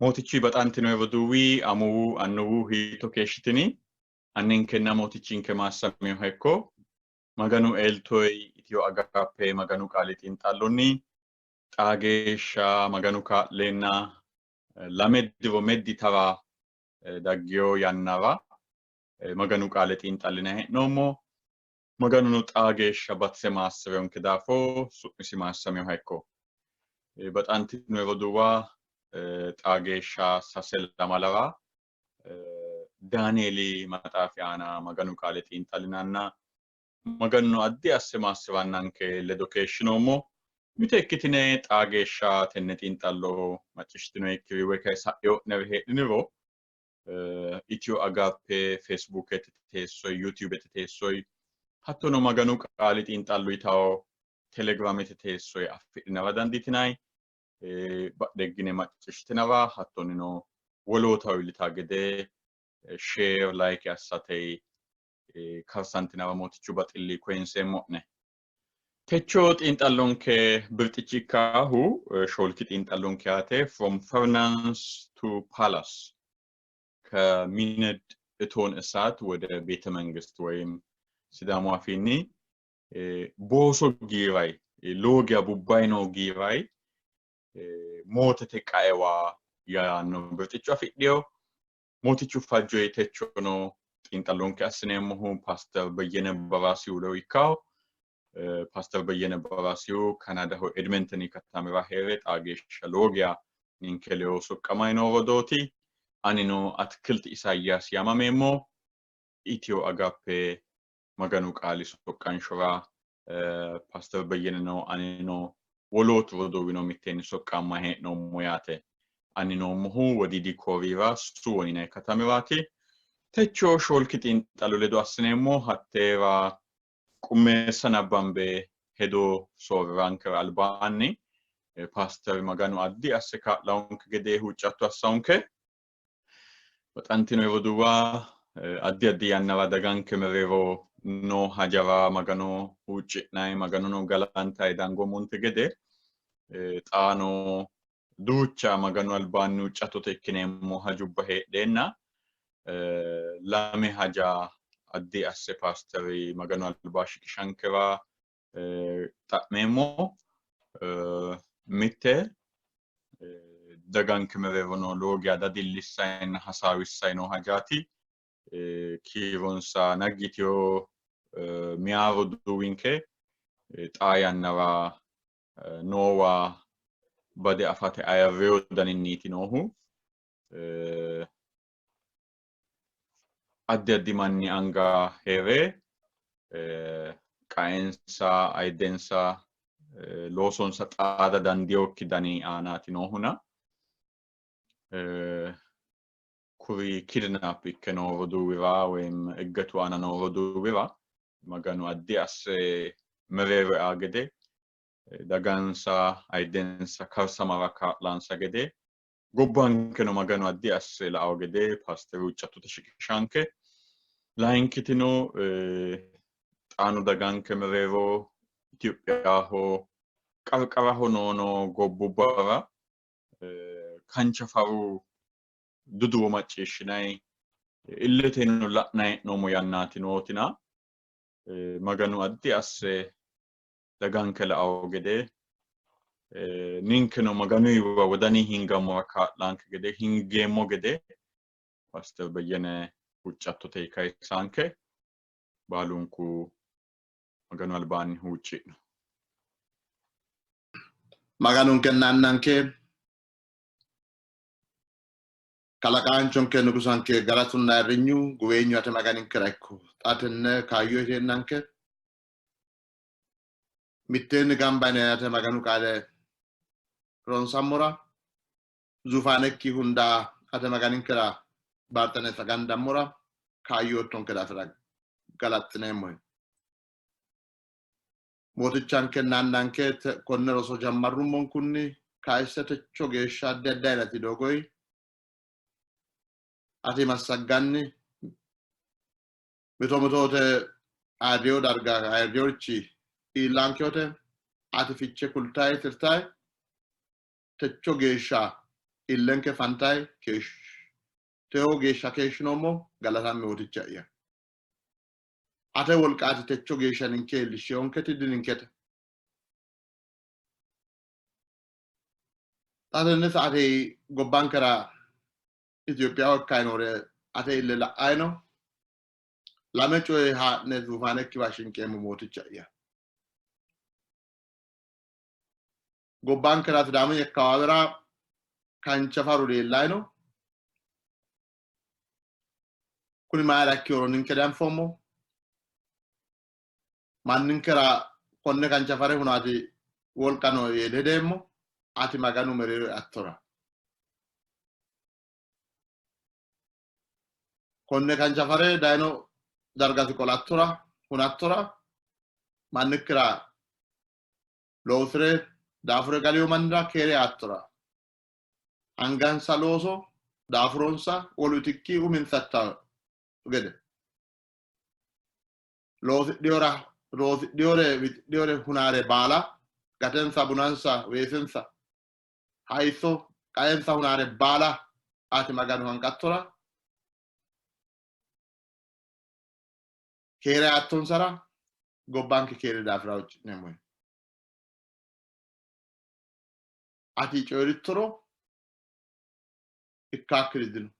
Mootichi baxantino roduuwi, amuwu, annuwu hiitto keeshshitini? Anninkenna Mootichinke maassaminoha ikko. Maganu eltoyi Itiyo Agape Maganu qaali xiinxallonni xaa geeshsha Maganu kaa'leenna lame diro meddi tara daggino yannara Maganu qaale xiinxallinanni hee'noommo. Maganuno xaa geeshsha batise maassi'rinonke daafo su'misi maassaminoha ikko. Baxantino roduuwa xaa geeshsha sase lamalara Daanieeli maxaafi aana Maganu qaale xiinxallinanna Maganuno addi asse maassi'rannanke ledo keeshshinoommo. Mite ikkitine xaa geeshsha tenne xiinxallo macciishshitinoyikkiri woy kayi sa'ino'neri heedhiniro Itiyo Agape Feesbuukete teessoy, Yuutiyubete teessoy, hattono Maganu qaali xiinxallo yitawo Telegiraamete teessoy afidhinara dandiitinanni. Badheggine macciishshitinara hattonino wolootaho iillita gede share like assate karsantinara Mootichu baxilli koyinseemmo'ne. Techo xiinxallonke birxichi ikkaahu shoolki xiinxallonke yaate From Furnace to Palace ከሚነድ እቶን እሳት ወደ ቤተ መንግስት ወይም ሲዳሙ afiinni booso giiray loogiya bubbay noo giiray mootete qaewa yaanno birxicho afidhino. Mootichu fajjo techono xiinxallonke assineemmohu Paaster Beyyene Baraasihu ledo ikkawo. Paaster Beyyene Baraasihu Kanaadaho Edmenteni katamira hee're xaa geeshsha lowo geya ninke ledo soqqamayi noo rodooti. Anino Atikilt Isaayyaasi yaamameemmo. Itiyo Agape Maganu qaali soqqanshora Paaster Beyyeneno anino wolootu roduuwino mitteenni soqqamma hee'noommo yaate. Ani noommohu Wodiidi Kooriyira Suwon yinanni katamiraati. Techo shoolki xiinxallo ledo assineemmo. Hatteera qummeessa nabbambe hedo soorrirankera albaanni Paaster Maganu addi asse kaa'lawonke gede huuccatto assawonke. Baxantino roduuwa addi addi yannara daganke mereero noo hajara Magano huucci'nanni Maganono galantanni dangoommonte gede xaano duucha Maganu albaanni huuccattote ikkineemmo hajubba heedheenna lame haja addi asse paasteri Maganu albaa shiqishankera xa'meemmo. Mitte daganke mereero noo lowo geya dadillissanninna hasaawissanni noo hajaati. Kiironsa naggi yitino meyaa roduuwinke xaa yannara noowa bade afate ayirrino daninniiti noohu. Addi addi manni anga hee're qaensa, ayiddensa, loosonsa xaada dandiinokki dani aanaati noohuna kuri kidnap ikke noo roduuwira woyim iggatu aana noo roduuwira Maganu addi asse mereero ea gede dagansa ayiddensa karsamara kaa'lansa gede gobbankeno Maganu addi asse la'ao gede paasteri huuccattote shiqishanke. Layinkitino xaano daganke mereero Itophiyaho qarqaraho noono gobbubbara kanchafaru duduwo macciishshinanni illeteno la'nanni hee'noommo yannaati nootina Maganu addi asse daganke la'ao gede ninkeno Maganuyiwa wodani hingammora kaa'lanke gede hingeemmo gede Paaster Beyyene huuccattote kayisanke baalunku Maganu albaanni huucci'no. Maganunkenna Annanke kalaqaanchonke nugusanke galatunna ayirrinyu guweenyu ate Maganinkera ikko. Xa tenne kaayyo iteennanke mitteenni gamba yine ate Maganu qaale ronsammora zuufaanekki hunda ate Maganinkera barxane sagandammora kaayyo oottonke daafira galaxxineemmohe. Mootichankenna Annanke konne roso jammarrummonkunni kayisse techo geeshsha addi addi ayinati doogoyi ati massagganni mito mitoote ayirriyo darga ayirriyorichi iillankeyote ati fiche kultayi tirtayi techo geeshsha Illenke fantayi techo geeshsha keeshshinoommo galatamme mooticha'ya. Ate wolqaati techo geeshsha ninke iillishsheyonketi dininkete. Xa tenne saate gobbankera Itophiyaho ikkayi noore ate ille la'ayi no. Lame coye haa'ne zuufaanekkiwa shinqeemmo mooticha'ya. Gobbankera Sidaamu akkawaawera kanchafaru leellayi no. Kuni mayira ikkihoro ninke dianfoommo. Manninkera konne kanchafare hunaati wolqa no yee dihedeemmo. Ati Maganu mereero eattora. Konne kanchafare dayino dargasi qolattora hunattora mannikkira loosire daafure galiyo mannira keere aattora angansa looso daafuronsa wolu itikki uminsatta gede loosidhiyora loosidhiyore wixidhiyore hunaare baala gatensa bunansa weesensa hayisso qaensa hunaare baala ati Maganu hanqattora keere aattonsara gobbanke keere daafira huucci'neemmo. Ati coyi'rittoro ikkaakkiri dino.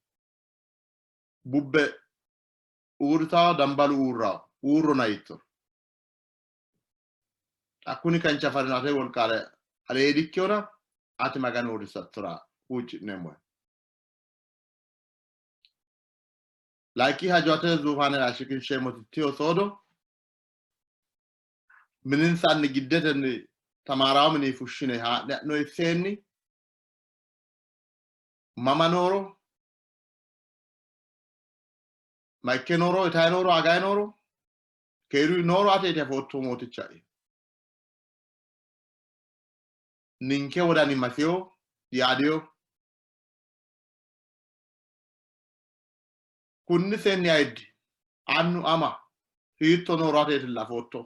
Bubbe uurritawo dambalu uurrawo uurrona yittoro. Xa kuni kanchafarino ate wolqare aleedikkihura ati Maganu uurrisattora huucci'neemmo. Layinki hajo ate zuufaanera shiqinsheemmoti tiyo soodo mininsanni giddetenni tamaarawo mini fushshine haa'ne ha'noyi seenni mama nooro ma ikke nooro itayi nooro agayi nooro keeru nooro ateeti afootto mooticha'ya. Ninke wodani masiyo yaadiyo kunni seenni ayiddi annu ama hiitto nooro ateetilla afootto.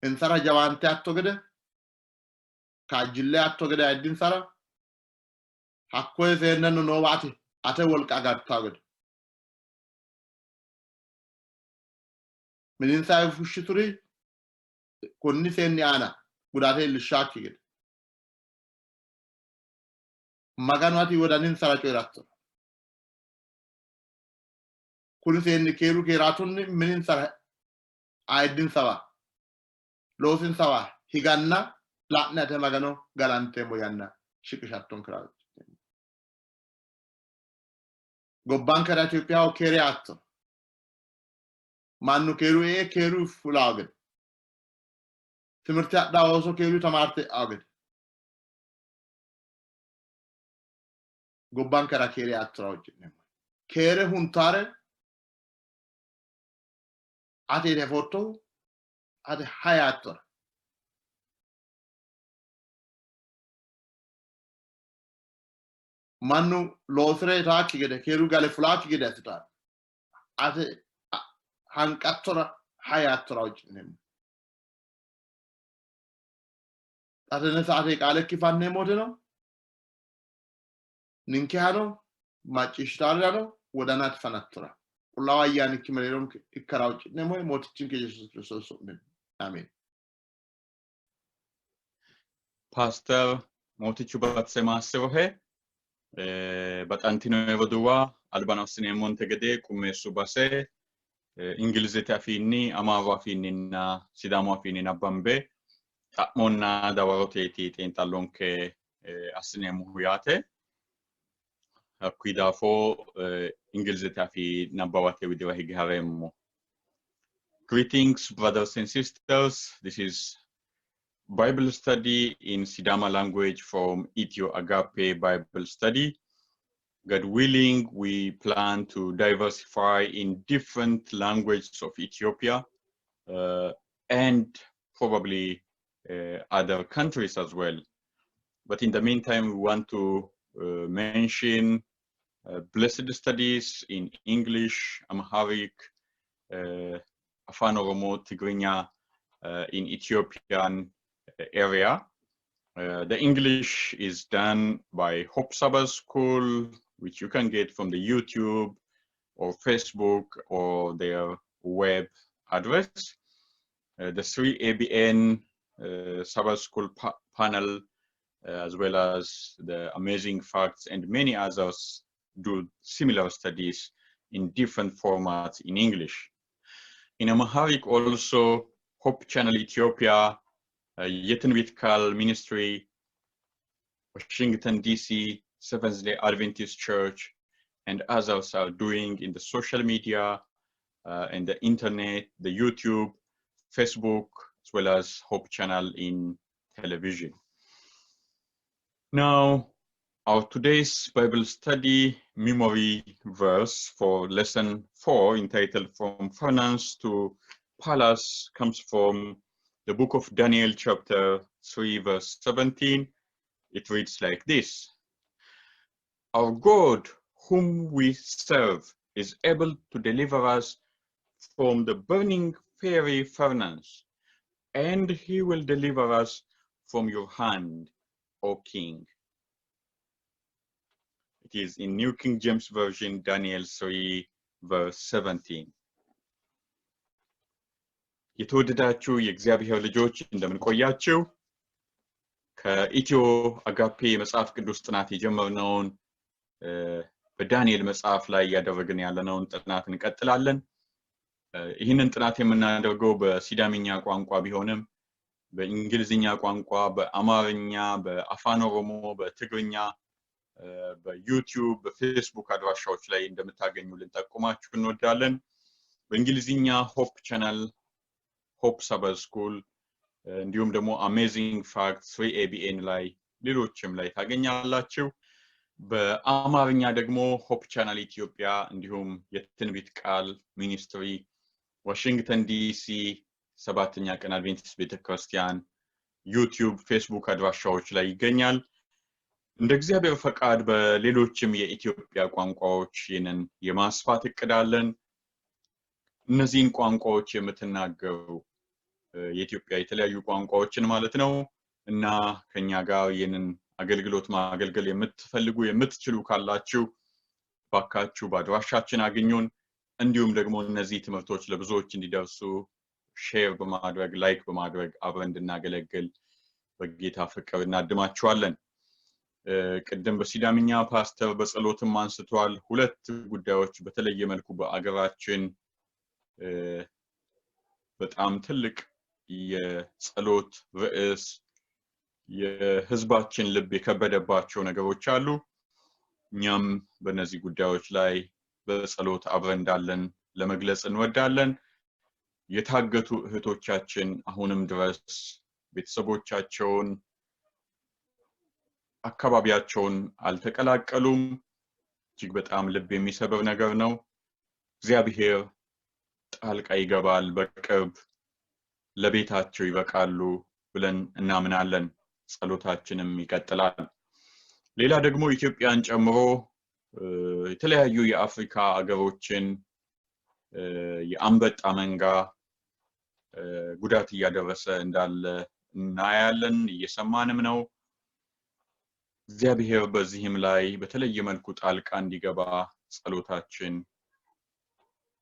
Insara jawaante atto gede kaajjille atto gede ayiddinsara hakkoye seennenno noowa ati ate wolqa agartawo gede mininsa fushshituri konni seenni aana gudaate iillishshaakki gede Maganu ati wodaninsara coyi'ratto. Kuni seenni keeru keeraatunni mininsara ayiddinsawa loosinsawa higanna la'ne ate Magano galanteemmo yanna shiqishattonkera. Gobbankera Itophiyaho keere aatto. Mannu keeru ee keeru fulaawo gede. Timirte adhaa ooso keeru tamaarte e'awo gede. Gobbankera keere aattora huucci'neemmo. Keere huntaare ate afoottohu ate hayaattora. Mannu loosire itaakki gede keeru gale fulaakki gede assitaare ate hanqattora hayaattora huucci'neemmo. Xa tenne saate qaalekki fanneemmoteno ninkehano macciishshitaarirano wodanati fanattora Qullaawu Ayyaanikki mereeronke ikkara huucci'neemmo Mootichinke Yesuusi Kiristoosi su'minni. Ameen. Paaster Mootichu batise maassirohe. Baxantino roduuwa albano assineemmonte gede qummeessu base Ingilizete afiinni, Amaaru afiinninna Sidaamu afiinni nabbambe xa'monna dawaroteeti xiinxallonke assineemmohu yaate. Hakkuyi daafo Ingilizete afii nabbawate widira hige hareemmo. Greetings, brothers and sisters. This is Bible study in Sidama language from Ethio Agape Bible Study. God willing, we plan to diversify in different languages of Ethiopia and probably other countries as well. But in the meantime, we want to mention Blessed Studies in English, Amharic, Afan Oromo, Tigrinya in Ethiopian area. The English is done by Hope Sabbath School, which you can get from the YouTube or Facebook or their web address. The 3ABN Sabbath School panel, as well as the Amazing Facts and many others, do similar studies in different formats in English. In Amharic also, Hope Channel Ethiopia, Yetinbit Kal Ministry, Washington DC, Seventh Day Adventist Church, and others are doing in the social media and the internet, the YouTube, Facebook, as well as Hope Channel in television. Now, our today's Bible study memory verse for lesson 4, entitled From Furnace to Palace, comes from the book of Daniel, chapter 3, verse 17. It reads like this: Our God, whom we serve, is able to deliver us from the burning fiery furnace, and he will deliver us from your hand, O king. It is in New King James Version, Daniel 3, verse 17. የተወደዳችሁ የእግዚአብሔር ልጆች፣ እንደምን ቆያችሁ? ከኢትዮ አጋፔ የመጽሐፍ ቅዱስ ጥናት የጀመርነውን በዳንኤል መጽሐፍ ላይ እያደረግን ያለነውን ጥናት እንቀጥላለን። ይህንን ጥናት የምናደርገው በሲዳምኛ ቋንቋ ቢሆንም በእንግሊዝኛ ቋንቋ፣ በአማርኛ፣ በአፋን ኦሮሞ፣ በትግርኛ፣ በዩቲዩብ፣ በፌስቡክ አድራሻዎች ላይ እንደምታገኙ ልንጠቁማችሁ እንወዳለን። በእንግሊዝኛ Hope Channel፣ Hope Sabbath School፣ እንዲሁም ደግሞ Amazing Fact፣ 3ABN ላይ፣ ሌሎችም ላይ ታገኛላችሁ። በአማርኛ ደግሞ Hope Channel ኢትዮጵያ እንዲሁም የትንቢት ቃል Ministry፣ ዋሽንግተን ዲሲ ሰባተኛ ቀን አድቬንቲስት ቤተክርስቲያን ዩቲዩብ፣ ፌስቡክ አድራሻዎች ላይ ይገኛል። እንደ እግዚአብሔር ፈቃድ በሌሎችም የኢትዮጵያ ቋንቋዎች ይህንን የማስፋት እቅድ አለን። እነዚህን ቋንቋዎች የምትናገሩ፣ የኢትዮጵያ የተለያዩ ቋንቋዎችን ማለት ነው፣ እና ከኛ ጋር ይህንን አገልግሎት ማገልገል የምትፈልጉ፣ የምትችሉ ካላችሁ ባካችሁ በአድራሻችን አግኙን። እንዲሁም ደግሞ እነዚህ ትምህርቶች ለብዙዎች እንዲደርሱ share በማድረግ፣ like በማድረግ አብረን እንድናገለግል በጌታ ፍቅር እናድማችኋለን። ቅድም በሲዳምኛ ፓስተር በጸሎትም አንስቷል። ሁለት ጉዳዮች በተለየ መልኩ በአገራችን በጣም ትልቅ የጸሎት ርዕስ፣ የህዝባችን ልብ የከበደባቸው ነገሮች አሉ። እኛም በእነዚህ ጉዳዮች ላይ በጸሎት አብረን እንዳለን ለመግለጽ እንወዳለን። የታገቱ እህቶቻችን አሁንም ድረስ ቤተሰቦቻቸውን፣ አካባቢያቸውን አልተቀላቀሉም። እጅግ በጣም ልብ የሚሰብር ነገር ነው። እግዚአብሔር ጣልቃ ይገባል፣ በቅርብ ለቤታቸው ይበቃሉ ብለን እናምናለን። ጸሎታችንም ይቀጥላል። ሌላ ደግሞ ኢትዮጵያን ጨምሮ የተለያዩ የአፍሪካ አገሮችን የአንበጣ መንጋ ጉዳት እያደረሰ እንዳለ እናያለን፣ እየሰማንም ነው። እግዚአብሔር በዚህም ላይ በተለየ መልኩ ጣልቃ እንዲገባ ጸሎታችን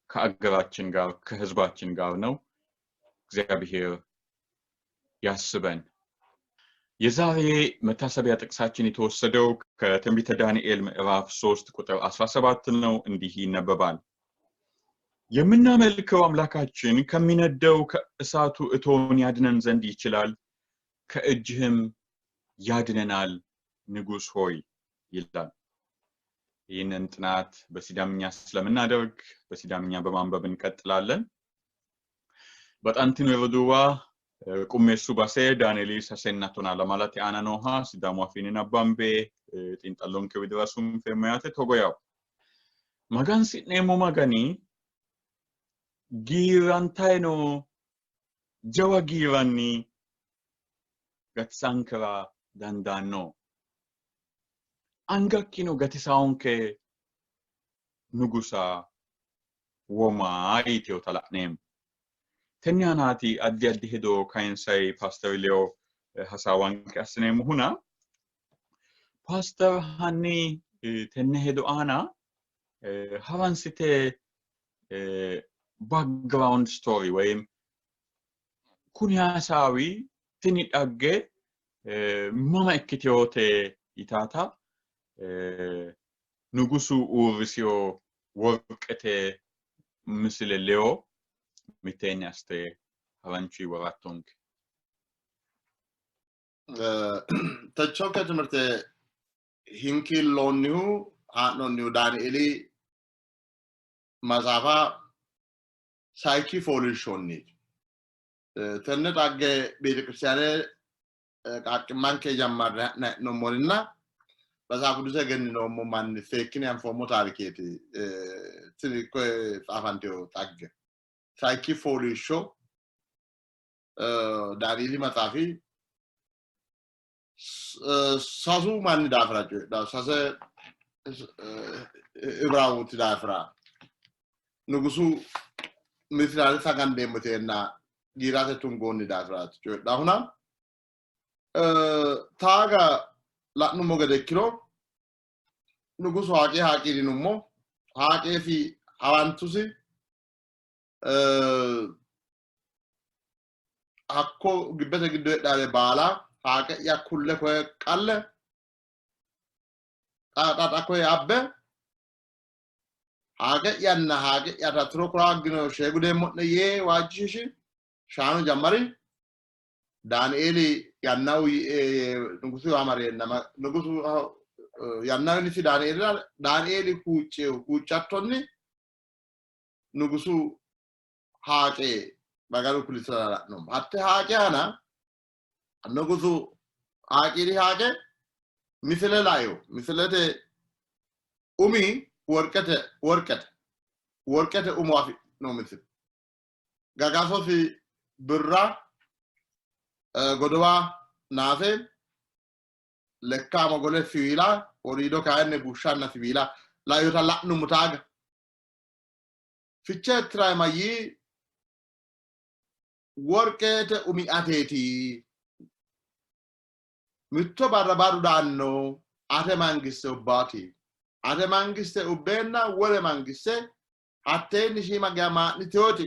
ከአገራችን ጋር፣ ከህዝባችን ጋር ነው። እግዚአብሔር ያስበን። የዛሬ መታሰቢያ ጥቅሳችን የተወሰደው ከትንቢተ ዳንኤል ምዕራፍ 3 ቁጥር 17 ነው። እንዲህ ይነበባል። የምናመልከው አምላካችን ከሚነደው ከእሳቱ እቶን ያድነን ዘንድ ይችላል፣ ከእጅህም ያድነናል፣ ንጉሥ ሆይ ይላል። ይህንን ጥናት በሲዳምኛ ስለምናደርግ በሲዳምኛ በማንበብ እንቀጥላለን። Baxantino roduuwa, qummeessu base Daaneeli sasenna tonaa lamalate aana nooha Sidaamu afiinni nabbambe xiinxallonke widira sunfeemmo yaate. Togo yawo: Magansi'neemmo Magani giirantayi noo jawa giiranni gatisankera dandaanno. Angakkino gatisaonke, nugusa woma yiteota la'neemmo. Tenne aanaati addi addi hedo kayinsayi Paaster Leo Hasaawanke assineemmohuna Paaster hanni tenne hedo aana haransite background story woyim kuni hasaawi tini dhagge mama ikkiteyote yitaata nugusu uurrisiyo worqete misile leyo mitteenni assite haranchuyi worattonke. Techonke timirte hinkiilloonnihu haa'noonnihu Daanieeli maxaafa sayikki fooliishshonniiti. Tenne xagge beetekiristiyaane qaaqqimmanke jammarre ha'ne hee'noommorinna Maxaafu Qiduse egenninoommo manni seekkine anfoommo taarikeeti. Tini koye xaafantino xagge. Sayikki fooliishsho Daanieeli maxaafi sasu manni daafira coyidhanno. Sase Ibiraawuti daafira nugusu misiraare sagandeemmo yiteenna giirate tungoonni daafiraati coyidhahuna. Taaga la'nummo gede ikkiro nugusu haaqee haaqiirinummo haaqeesi hawantusi hakko gibbete giddo heedhaare baala haaqe'ya kulle koye qalle xa koye abbe haaqe'yanna haaqe'ya tiro kura shee gudeemmo'ne yee waajjishiishi shaano jammari. Daanieeli yanna uyie nugusu amareenna nugusu yanna uyinisi Daanieelira Daanieeli huucce huuccattonni nugusu haaqe Maganu kulisira la'noommo. Hatte haaqe aana nugusu haaqiiri haaqe misile laino. Misilete umi worqete worqete worqete umo afidhino misile. Gagasosi birra, godowa naase, lekka mogole siwiila, woriido kayinni bushshanna siwiila lainota la'nummo taaga. Fichee tirayi mayyii worqete umi ateeti. Mitto barra barru daanno ate mangiste ubbaati. Ate mangiste ubbeenna wole mangiste hatteenni shiima geya maa'niteoti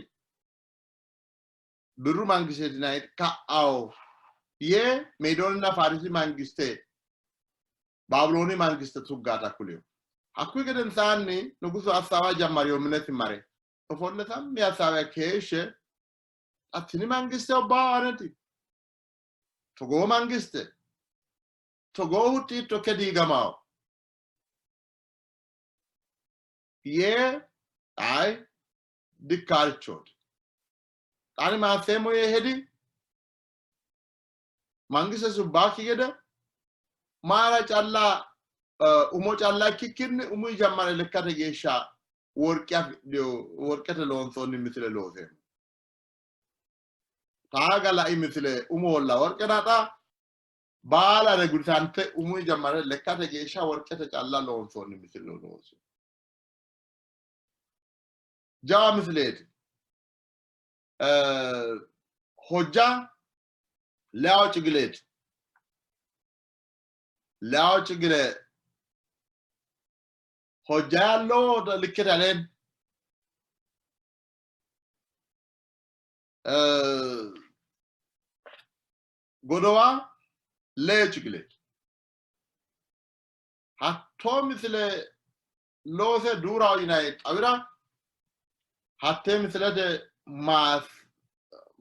birru mangisteeti yinanniti ka'awo yee Meedooninna Faarisi mangiste Baabilooni mangiste tuggata kulino. Hakkuyi gedensaanni nugusu assaawa jammariyo minesi mare ofolle sammi assaawa keeshshe xa tini mangiste ubbaawo aneti togoo mangiste togoo huxxiitto ikke diigamawo yee ayi dikkaarichooti. Xaani maasseemmo yee hedi mangiste subbaakki gede maara calla umo calla ikkikkinni umu jammare lekkate geeshsha worqe afidhino worqete loonsoonni misile looseemmo. Taaga lai misile umoholla worqe naxa baalare gudisante umu jammare lekkate geeshsha worqete calla loonsoonni misile loosi. Jawa misileeti. Hojja leawo cigileeti. Leawo cigile hojja yaallo likkete aleen godowa lee cigileeti. Hattoo misile loose duuraho yinanni xawira hattee misilete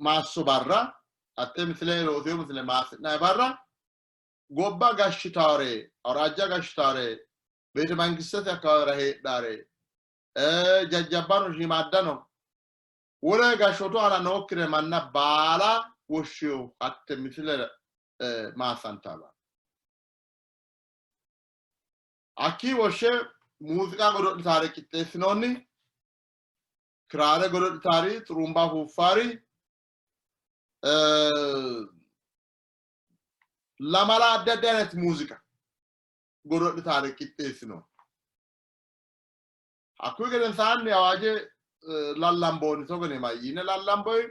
maasso barra hattee misile loosino misile maassi'nanni barra gobba gashshitaare awuraajja gashshitaare beete mangistete akkawaawera heedhaare jajjabbano shiimaaddano wole gashshootu aana nookkire manna baala woshshiyo hatte misile maassantawa. Hakkii woshshe muuziiqa godo'litaare qixxeessinoonni, kiraare godo'litaari, xurumba afuuffaari, lamala addi addi ayinati muuziiqa godo'litaare qixxeessinoonni. Hakkuyi gedensaanni awaaje lallamboonni togo yine mayyiine lallamboyi?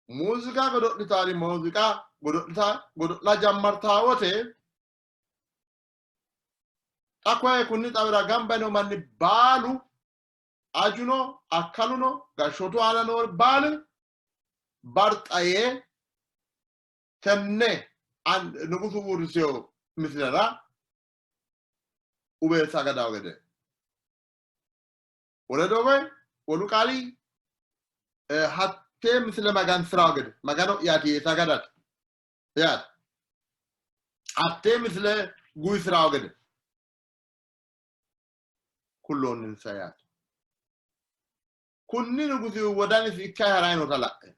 Muuziiqa godo'litaari muuziiqa godo'lita godo'la jammartaa wote xa koye kunni xawira gamba yino manni baalu ajuno akkaluno gashshootu aana noori baali barxa yee tenne nugusu uurrisino misilera uwe sagadawo gede. Wole doogoyi wolu qaali hattee misile magansi'rawo gede magano'yaati yee sagadate yaate. Hattee misile guwisi'rawo gede kulloonninsa yaate. Kunni nugusi wodanisi ikkayi harayi noota la'e.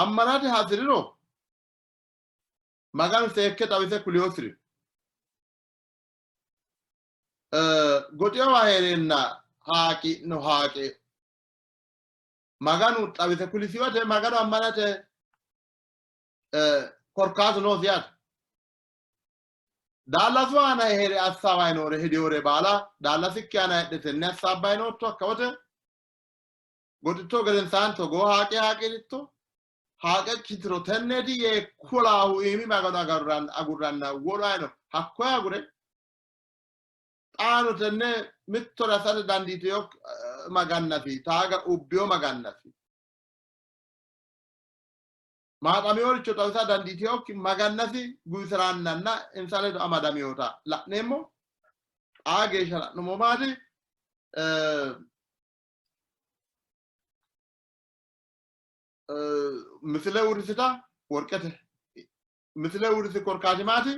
Ammanate hasi'riro Maganu seekke xawise kuliosiri. Goxewa hee'reenna haaqii'no haaqe Maganu xawise kulisi wote Maganu ammanate korkaatu noosi yaate. Daallasu aana hee're assaawayi noore hedewore baala daallasikki aana heedhe tenne assaabbayi nootto hakka wote goxitto gedensaanni togoo haaqe haaqii'ritto haaqe ikkitiro tenneeti yee kulaahu iimi Magano agurranna wolu ayino hakkoye agure xaano tenne mittore assate dandiitino magannasi taaga ubbiyo magannasi maaxaminoricho xawisa dandiitinokki magannasi guwisirannanna insa ledo amadaminota la'neemmo. Xaa geeshsha la'nummo maati misile uurrisita worqete misile uurrisi korkaati maati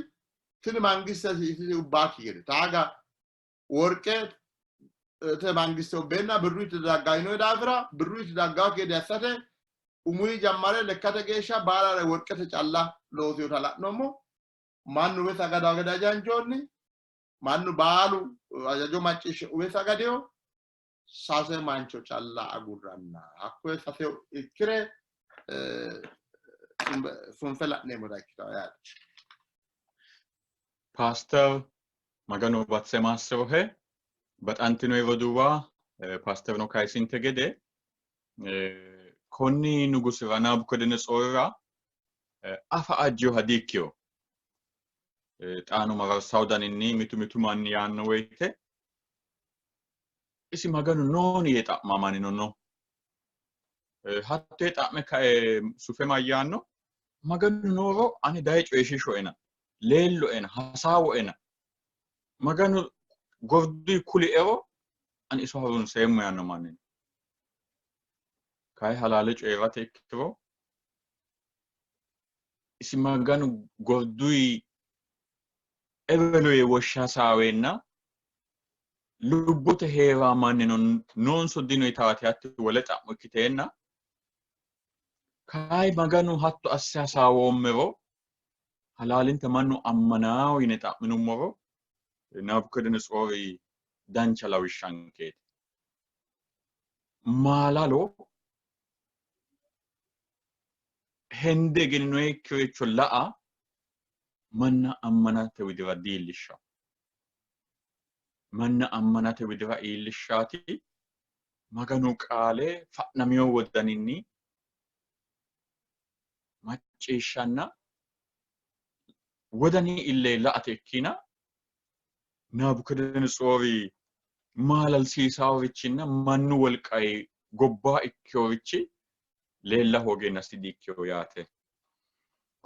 tini mangiste isi ubbaakki gede taaga worqe te mangiste ubbeenna birru itti daggaino daafira birru itti daggaakki gede assate umuyi jammare lekkate geeshsha baalare worqete calla loosinota la'noommo. Mannu uwe sagadawo gede hajanjoonni mannu baalu hajajo macciishshe uwe sagadino sase mancho calla agurranna hakkoye sase ikkire sunfe la'neemmota ikkitawo yaate. Paaster Maganu batse maassirohe baxantino roduuwa paasterno kayisinte gede konni nugusira Nabukadanatsoorira afa ajjiyoha diikkiyo. Xaano mararsawo daninni mitu mitu manni yaanno woyte isi Maganu nooni yee xa'mamannino no. Hatto yee xa'me kae sufe mayyaanno? Maganu nooro ane daye coyishiishoena, leelloena, hasaawoena, Maganu gorduyi kuliero ani iso harunseemmo yaanno manni no. Kayi halaale coyi'rate ikkiro isi Maganu gorduyi ewelo yee woshshe hasaaweenna lubbote hee'ra mannino noonso dino yitaati hatti wole xa'mo ikkiteenna kayi Maganu hatto asse hasaawoommero halaalinta mannu ammanaawo yine xa'minummoro Nabukadanatsoori dancha lawishshankeeti. Maalalo hende egeninoyikkiricho la'a manna ammanate widira diillishshanno. Manna ammanate widira iillishshaati Maganu qaale fa'namino wodaninni macciishshanna wodani ille la''ate ikkina Nabukadanatsoori maalalsiisaaworichinna mannu wolqayi gobbaa ikkinorichi leella hoogeennasi di''ikkino yaate.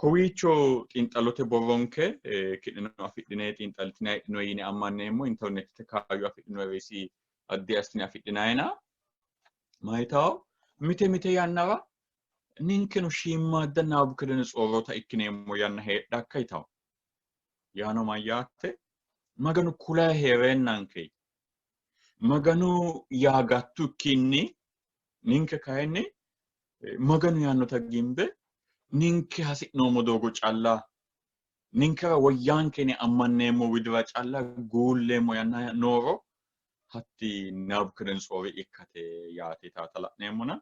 Kowiicho xiinxallote borronke ki'neno afidhine xiinxallitinanni heedhinoyi yine ammanneemmo. Internetete kaayyo afidhinori isi addi assine afidhinayina mayitawo mite mite yannara ninkeno shiimmaadda Nabukadanatsoorota ikkineemmo yanna heedhakka yitawo. Yaano mayyaate Maganu kulayi hee'reennanke Maganu yaa gattukkinni ninke kayinni Maganu yaannota gimbe ninke hasi'noommo doogo calla ninkera woyyaanke yine ammanneemmo widira calla guulleemmo yanna nooro hatti Nabukadanatsoori ikkate yaate taata la'neemmona.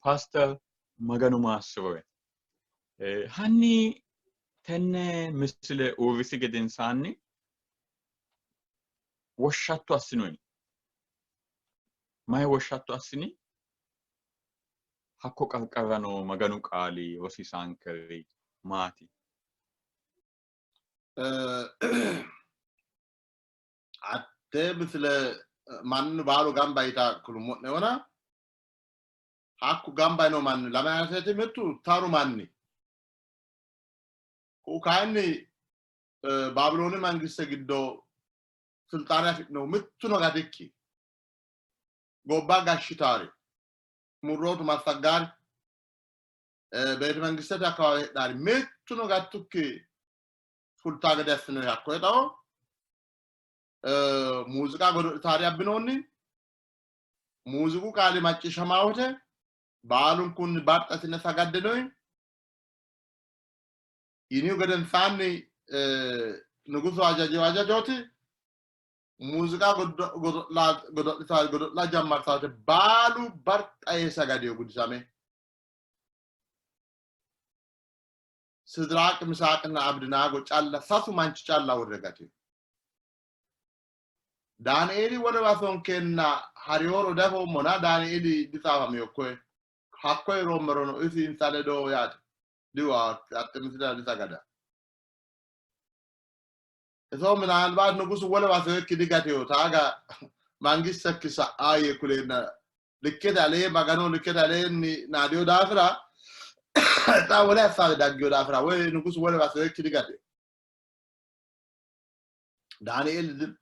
Paaster Maganu maassiroe. Hanni tenne misile uurrisi gedensaanni woshshatto assinoyi. Mayi woshshatto assini? Hakko qarqara noo Maganu qaali rosiisaankeri maati? Hatte misile mannu baalu gamba yita kulummo'nehona, hakku gamba yino manni lame aseeti, mittu taru manni, ku'u kayinni Baabilooni mangiste giddo silxaane afidhinohu mittuno gatikki gobba gashshitaari murrootu massaggaari beete mangistete akkawawe heedhaari mittuno gattukki fultaa gede assinoyi hakkoye xawo muuziqa godo'litaari abbinoonni. Muuziqu qaali macciishshamaa wote baalunkunni barxasine sagaddinoyi. Yinihu gedensaanni nugusu hajajihu hajajooti muuziqa godo'litaari godo'la jammartaate baalu barxa yee sagadiyo gudisame. Sidiraaqi, Misaaqinna Abidinaago calla sasu manchi calla uurre gatino. Daanieeli wolewa sonkeenna harihoro dafoommona Daanieeli ditsaafamino koye. Hakkoye roommerono isi insa ledo yaate diwa hatte misilera disagada. Iso minaalbaat nugusu wolewa soyekki digatino taaga mangistekki sa'aa yee kuleenna likkete alee Magano likkete aleenni naadiyo daafira xa wole assaawe daggiyo daafira woy nugusu wolewa soyekki digatino. Daanieeli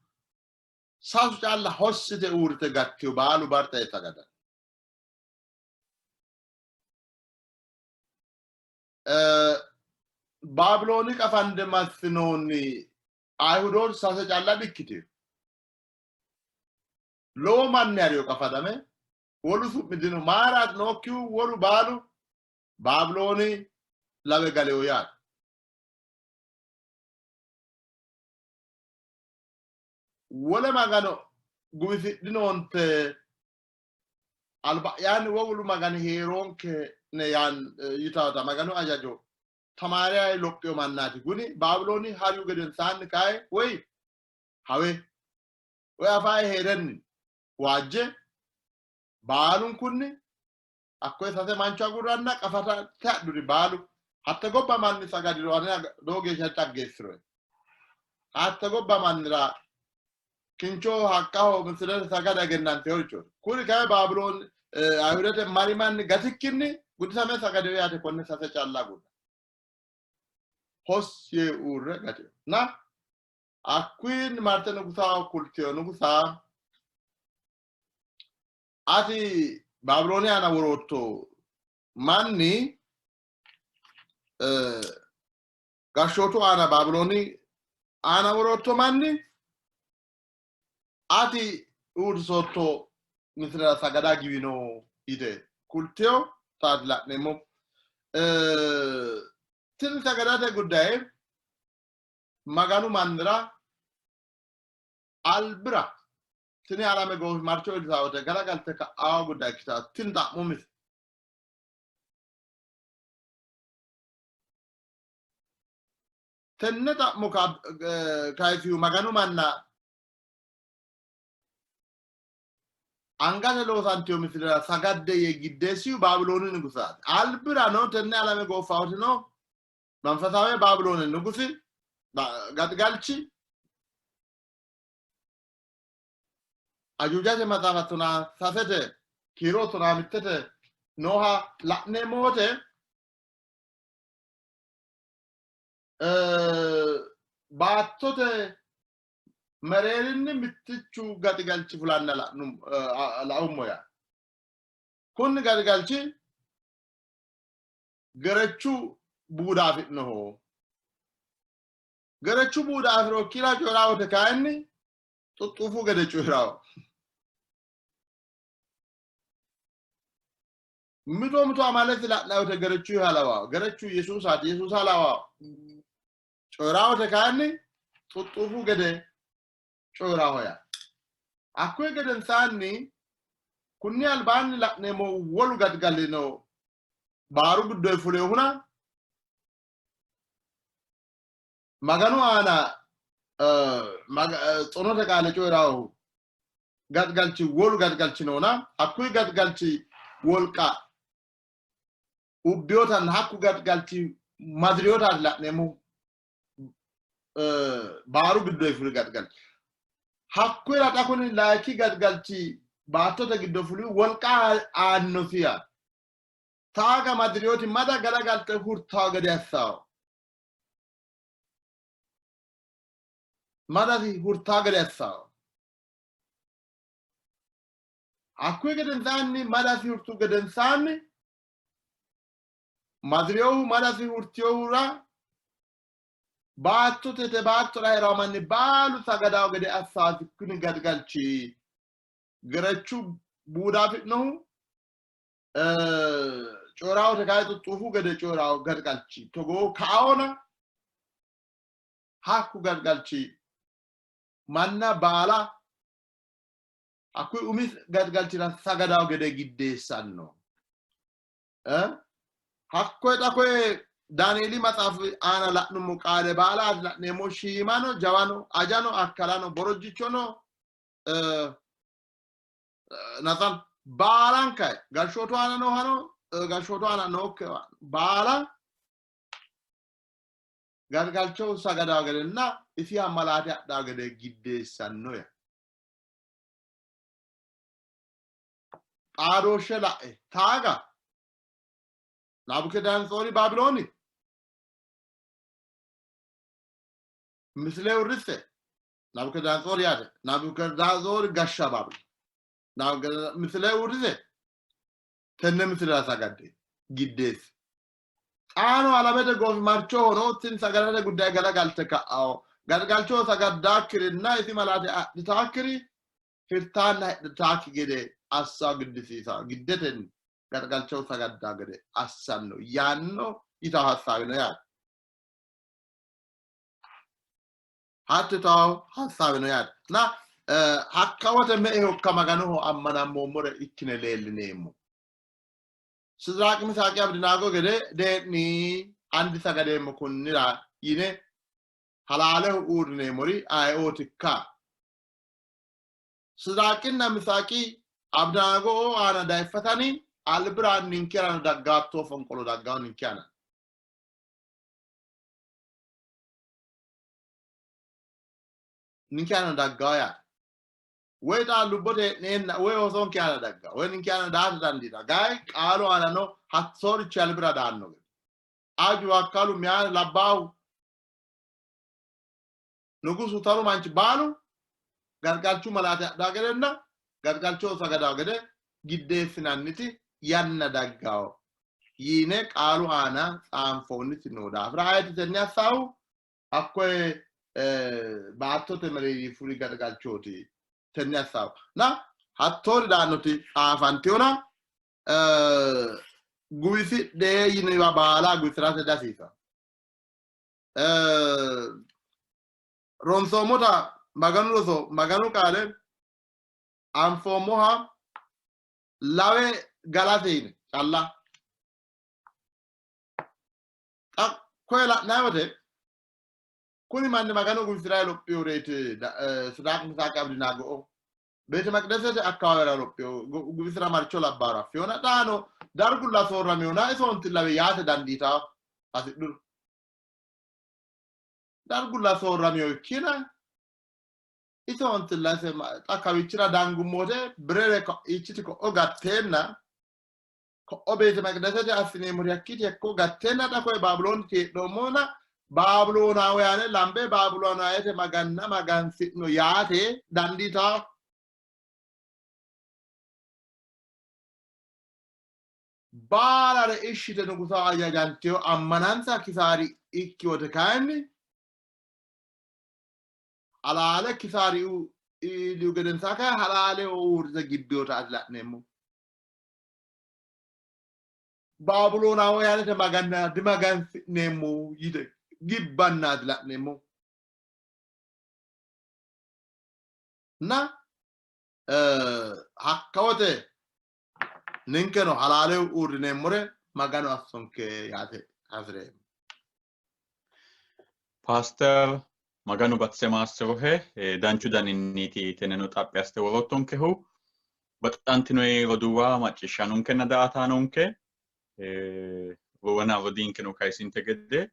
sasu calla hossite uurrite gattino baalu barxa sagada. Baabilooni qafande massinoonni Ayihudooti sase calla dikkitino. Lowo manni hariyo qafadame wolu su'mi dino. Maaraati nookkihu wolu baalu Baabilooni lawe galeyo yaate. Wole magano guwisidhinoonte, alba'yaanni wolu magani hee'roonke ne yaan yitaata Maganu ajajo tamaariyayi lophiyo mannaati. Kuni Baabilooni harihu gedensaanni kayi woy hawe woy afayi hee'renni waajje baalunkunni hakkoye sase mancho agurranna qafatate hadhuri baalu hatte gobba manni sagadiro ane lowo geeshsha xaggeessiroe. Hatte gobba mannira kinchoho haqqaho misilete sagada egennanteorichooti. Kuri kayi Baabiloon Ayihudete mari manni gatikkinni gudisame sagadiro yaate konne sase calla agurra. Hos yee uurre gatino. Na hakkuyiinni marte nugusaho kultiyo nugusa ati Baabilooni aana worootto manni gashshootu aana Baabilooni aana worootto manni ati uurrisootto misilera sagada giwino yite kultiyo taati la'neemmo. Tini sagadate guddaye Maganu mannira albira tini alame goofimarcho iillita wote galagalte ka'aa gudda ikkita tini xa'mo mise. Tenne xa'mo kayisihu Maganu manna angate loosantino misilera sagadde yee giddeessihu Baabilooni nugusaati. Albirano tenne alame gooffawotino manfasaawe Baabilooni nugusi gaxigalchi Ajuujate maxaafa tonaa sasete kiiro tonaa mittete nooha la'neemmo wote baattote mereerinni mittichu gaxigalchi fulanna laummo yaa. Kunni gaxigalchi gerechu buuda afi'noho. Gerechu buuda afi'rokkira coyi'raa wote kayinni xuxxuufu gede coyi'rawo. Mito mito amalesi la'nanni wote gerechuyiha lawawo. Gerechu Yesuusaati, Yesuusa lawawo. Coyi'raa wote kayinni xuxxuufu gede coyi'raho yaa. Hakkuyi gedensaanni kunni albaanni la'neemmo wolu gaxigali no baaru giddoyi fulinohuna Maganu aana xonote qaale coyi'rahu gaxigalchi wolu gaxigalchi noona hakkuyi gaxigalchi wolqa ubbiyotanna hakku gaxigalchi madiriyotaati la'neemmohu baaru giddo fuli gaxigalchi. Hakkuyira xa kuni layinki gaxigalchi baattote giddo fuli wolqa aannosi yaate. Taaga madiriyooti mada galagalte hurtawo gede assawo. Madasi hurtawo gede assawo. Hakkuyi gedensaanni madasi hurtu gedensaanni madiriyohu madasi hurtiyohura baattote te baattora hee'rawo manni baalu sagadawo gede assaasi kuni gadigalchi gerechu buuda afi'nohu coyirawote kayi xuxxuufu gede coyirawo gadigalchi togoo kaona hakku gadigalchi manna baala hakkuyi umi gadigalchira sagadawo gede giddeessanno. Hakkoye xa koye Daanieeli maxaafi aana la'nummo qaale baala la'neemmo shiimano jawano ajano akkalano borojjichono naxano baalanka gashshootu aana noohano gashshootu aana nookkiha baala gargalcho sagadawo gedenna isiha malaate adhawo gede giddeessanno ya. Xaadooshshe la'e taaga Nabukedanetsoori Baabilooni misile uurrisse Nabukedanetsoori yaate Nabukedanetsoori gashsha Baabilooni misile uurrise tenne misilera sagadde giddeessi. Xaano alamete goofimarchoho no tini sagalete guddaye galagalte ka'ao galgalchoho sagaddaakkirinna isi malaate adhitaakkiri hirtaanna hidhitaakki gede assa giddisiisa giddetenni galgalchoho sagaddaa gede assanno yaanno yitawo hassaawino yaate. Hatto yitawo hassaawino yaate. Na hakka wote me''e hokka Maganoho ammanammoommore ikkine leellineemmo. Sidiraaqi Misaaqi Abidinaago gede dee'ni andi sagadeemmo kunnira yine halaaleho uurrineemmori ayeootikka? Sidiraaqinna Misaaqi Abidinaago aana dayiffatani albira ninkerano daggaatto fonqolo daggawo ninke aana. Ninke aana daggawo yaate. Woy xa lubbote hee'neenna woy oosonke aana dagga woy ninke aana daata dandiita gayi qaalu aanano hattoorichi albira daanno gede aju akkalu meyaa labbaahu nugusu taru manchi baalu gargalchu malaate adhaa gedenna gargalchoho sagadawo gede giddeessinanniti yanna daggawo yiine qaalu aana tsaanfoonniti noo daafira ayeti tenne assaahu hakkoye baattote mereeri fuli garagalchooti tenne assaahu na hattoori daannoti xaafantiyona guwisidhe yiniwa baala guwisi'rate dihasiisanno. Ronsoommota Maganu roso Maganu qaale anfoommoha lawe galate yine calla Xa koye la'nanni wote kuni manni Maganu guwisi'ra lophiyoreeti Sidaaq Misaaqi Abidinaago beete maqidesete akkawaawera lophiyo guwisi'ra marcho labbaaro affiyona xaano dargulla soorramiyona isoonti lawe yaate dandiitaa hasidhuru dargulla soorramiyo ikkina isoonti lase xa kawichira dangummote birere ichiti ko'o gatteenna ko'o beete maqidasete assineemmori hakkiiti hakko gatteenna xa koye Baabilooniti hee'noommona Baabiloonaawuyaane lambe Baabiloonaawete maganna magansi'no yaate dandiitaa. Baalare ishshite nugusa ajajanteyo ammanansa kisaari ikki wote kayinni halaale kisaari iillihu gedensaa kayi halaale uurrite gibbiyota ati la'neemmo. Baabiloonaawuyaanete maganna dimagansi'neemmo yite gibbannaati la'neemmo. Na hakka wote ninkeno halaale uurrineemmore Maganu assonke yaate hasi'reemmo. Paaster Maganu batise maassirohe danchu daninniiti tenneno xaphi assite woroottonkehu. Baxantinoyi roduuwa macciishshaanonkenna daa''ataanonke Wona rodiinkeno kayisinte gede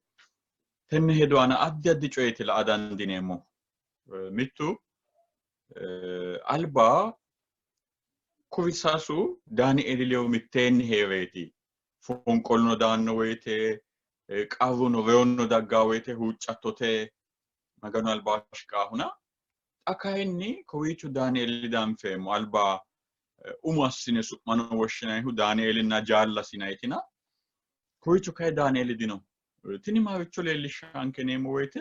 tenne hedo aana addi addi coyeeti la"a dandiineemmo. Mittu alba kuri sasu Daanieeli ledo mitteenni hee'reeti fonqoluno daanno woyite qarruno reyonno daggaa woyite huuccattote Maganu albaa shiqaahuna xa kayinni kowiicho Daanieeli danfeemmo alba umo assine su'mano woshshinannihu Daanieelinna jaallasi yinannitina kowiicho kayi Daanieeli dino. Tini maricho leellishshanke yineemmo woyite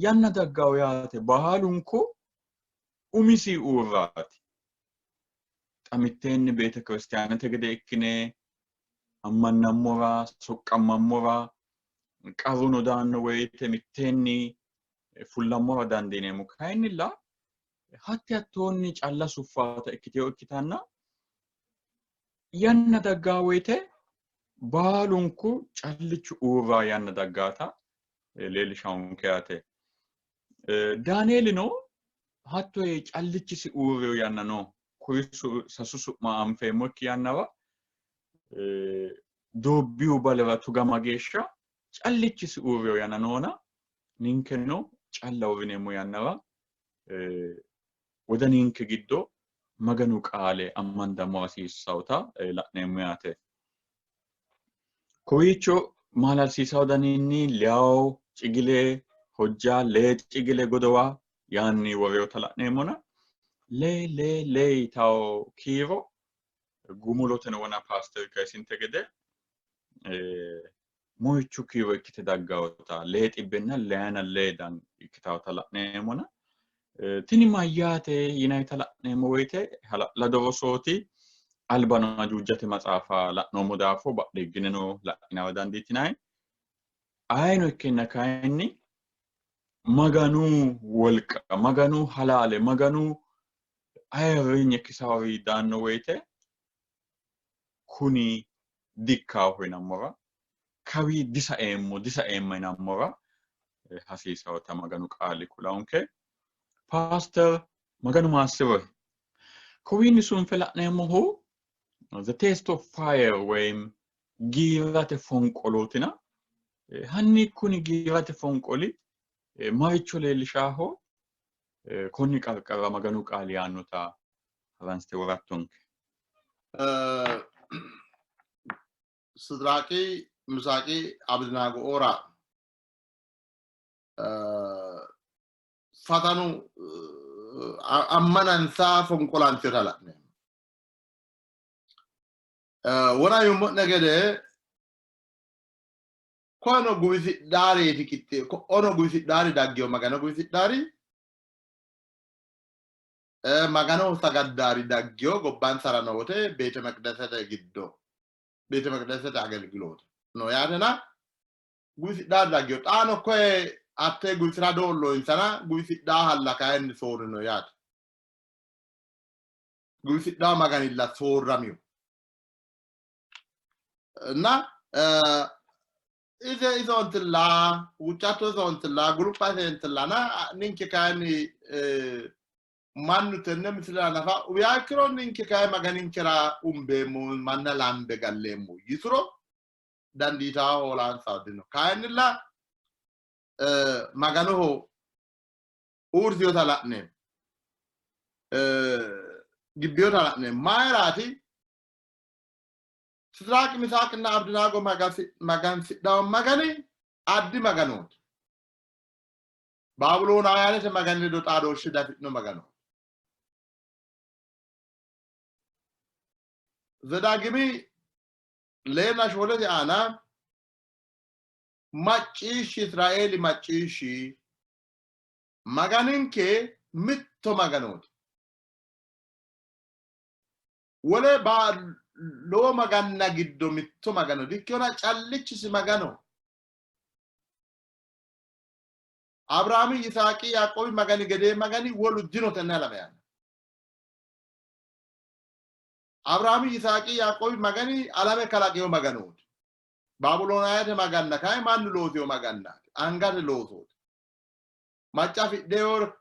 yanna daggawo yaate baalunku umisi uurraati. Xa mitteenni beete kiristiyaanete gede ikkine ammannammora soqqammammora qarruno daanno woyite mitteenni fullammora dandiineemmo. Kayinnilla hatti hattoonni calla suffaata ikkitino ikkitanna yanna daggaa woyite baalunku callichu uurra yanna daggaata leellishawonke yaate. Daanieelino hatto yee callichisi uurriyo yanna no. Kuri sasu su'ma anfeemmokki yannawa doobbiyu balera tugama geeshsha callichisi uurriyo yanna noona ninkeno calla uurrineemmo yannara wodaninke giddo Maganu qaale ammandammo hasiissawota la'neemmo yaate. Kowiicho maalalsiisawo daninni leyawo cigile hojja lee cigile godowa yaanni worewota la'neemmona lee lee lee yitawo kiiro gumuloteno wona paasteri kayisinte gede moyichu kiiro ikkite daggawota lee xibbenna leyana lee dan ikkitawota la'neemmona tini mayyaate yinayita la'neemmo woyite hala'lado rosooti albano ajuujate maxaafa la'noommo daafo badheeggineno la'inara dandiitinanni ayino ikkenna kayinni Maganu wolqa Maganu halaale Maganu ayirrinye kisaawori daanno woyite kuni dikkaaho yinammora kawi disaeemmo disaeemma yinammora hasiisawota Maganu qaali kulaonke. Paaster Maganu maassirohe. Kowiinni sunfe la'neemmohu the taste of fire woyim giirate fonqolootina hanni kuni giirate fonqoli maricho leellishaaho konni qarqara Maganu qaali yaannota haransite worattonke. Sidiraaqi Misaaqi Abidinaagoora fatanu ammanansa fonqolantinota la'neemmo. Wona yummo'ne gede kono guwisidhaareeti qixxe ko'ono guwisidhaari daggeyo Magano guwisidhaari Maganoho sagaddaari daggeyo gobbansara noote beete meqdesete giddo beete meqdesete agelgiloote no yaatena guwisidhaari daggeyo xaano koye hatte guwisira doollo insana guwisidhaa halla kayinni soorrino yaate guwisidhaa Maganilla soorramiyo እና ise isoontilla huuccatto isoontilla gulupha iseentillana ninke kayinni mannu tenne misilera nafa uwiha ikkiro ninke kayi Maganinkera umbeemmo manna lambe galleemmo yituro dandiitaa hoolaansa dino. Kayinnilla Maganoho uurritiyota la'neemmo. Gibbiyota la'neemmo. Mayiraati? Sidiraaqi, Misaaqinna Abdinaago magansidhanno Magani addi Maganooti. Baabiloonaawyaanete Magani ledo xaadooshshe diafidhino Maganooti. Zedaagimi leenna shoolete aana macciishshi Israeeli macciishshi Maganinke mitto Maganooti. Wole lowo maganna giddo mitto Magano dikkina callichisi Magano. Abiraami, Yisaaqi, Yaaqoobi Magani gedee Magani wolu dino tenne alame aana. Abiraami, Yisaaqi, Yaaqoobi Magani alame kalaqino Maganooti. Baabiloonaayete maganna kayi mannu loosino magannaati, angate loosooti. Macca afidhino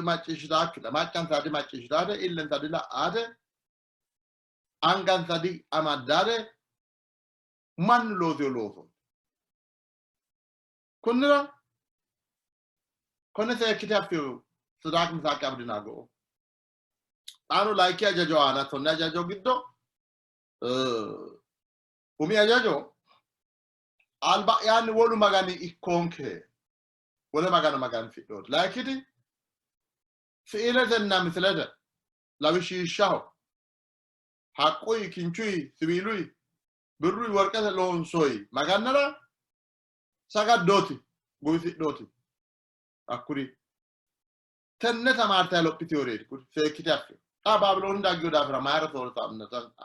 macciishshitaakkita, maccansa dimacciishshitaate, illensa dila'aate, angansa diamaddaate, Mannu loosino loosooti. Kunnira konne seekkite affino Sidaaq Misaaqi Abdinaago. Xaano layinki hajajo aana tonne hajajo giddo umi hajajo alba'yaanni wolu magani ikkoonke wole magano magansidhooti. Layinkiti si'iletenna misilete lawishshiishshaho haqquyi, kinchuyi, siwiiluyi, birruyi, worqete loonsoyi magannara sagaddooti, guwisidhooti. Hakkuri tenne tamaartayi lophitinoreeti kuri seekkite affino. Xa Baabilooni daggino daafira mayira soorrita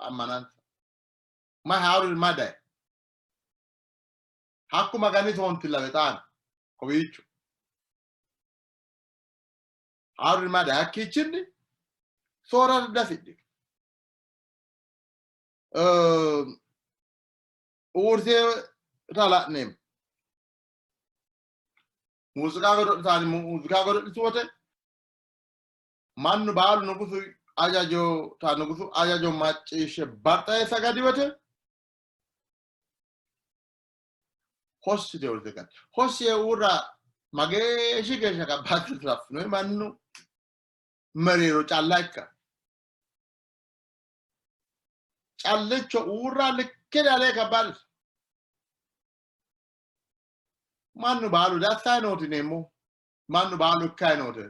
ammanansa? Mayi haaruri ma dayi? Hakku magani toontillawe xaano kowiicho. Haaruri ma dayi? Hakkiichinni soorrate dafidhino. Uurteta la'neemmo. Muuziqaa godo'litanni muuziqaa godo'litu wote mannu baalu nugusu ajajo ta nugusu ajajo macciishshe baxxaye sagadi wote hossi yite uurrite gatti. Hossi yee uurra mageeshshi geeshsha kabbaade laffino mannu mereero calla ikka. Callicho uurra likkete alee kabbaadete. Mannu baalu dassayi nooti yineemmo. Mannu baalu ikkayi noote.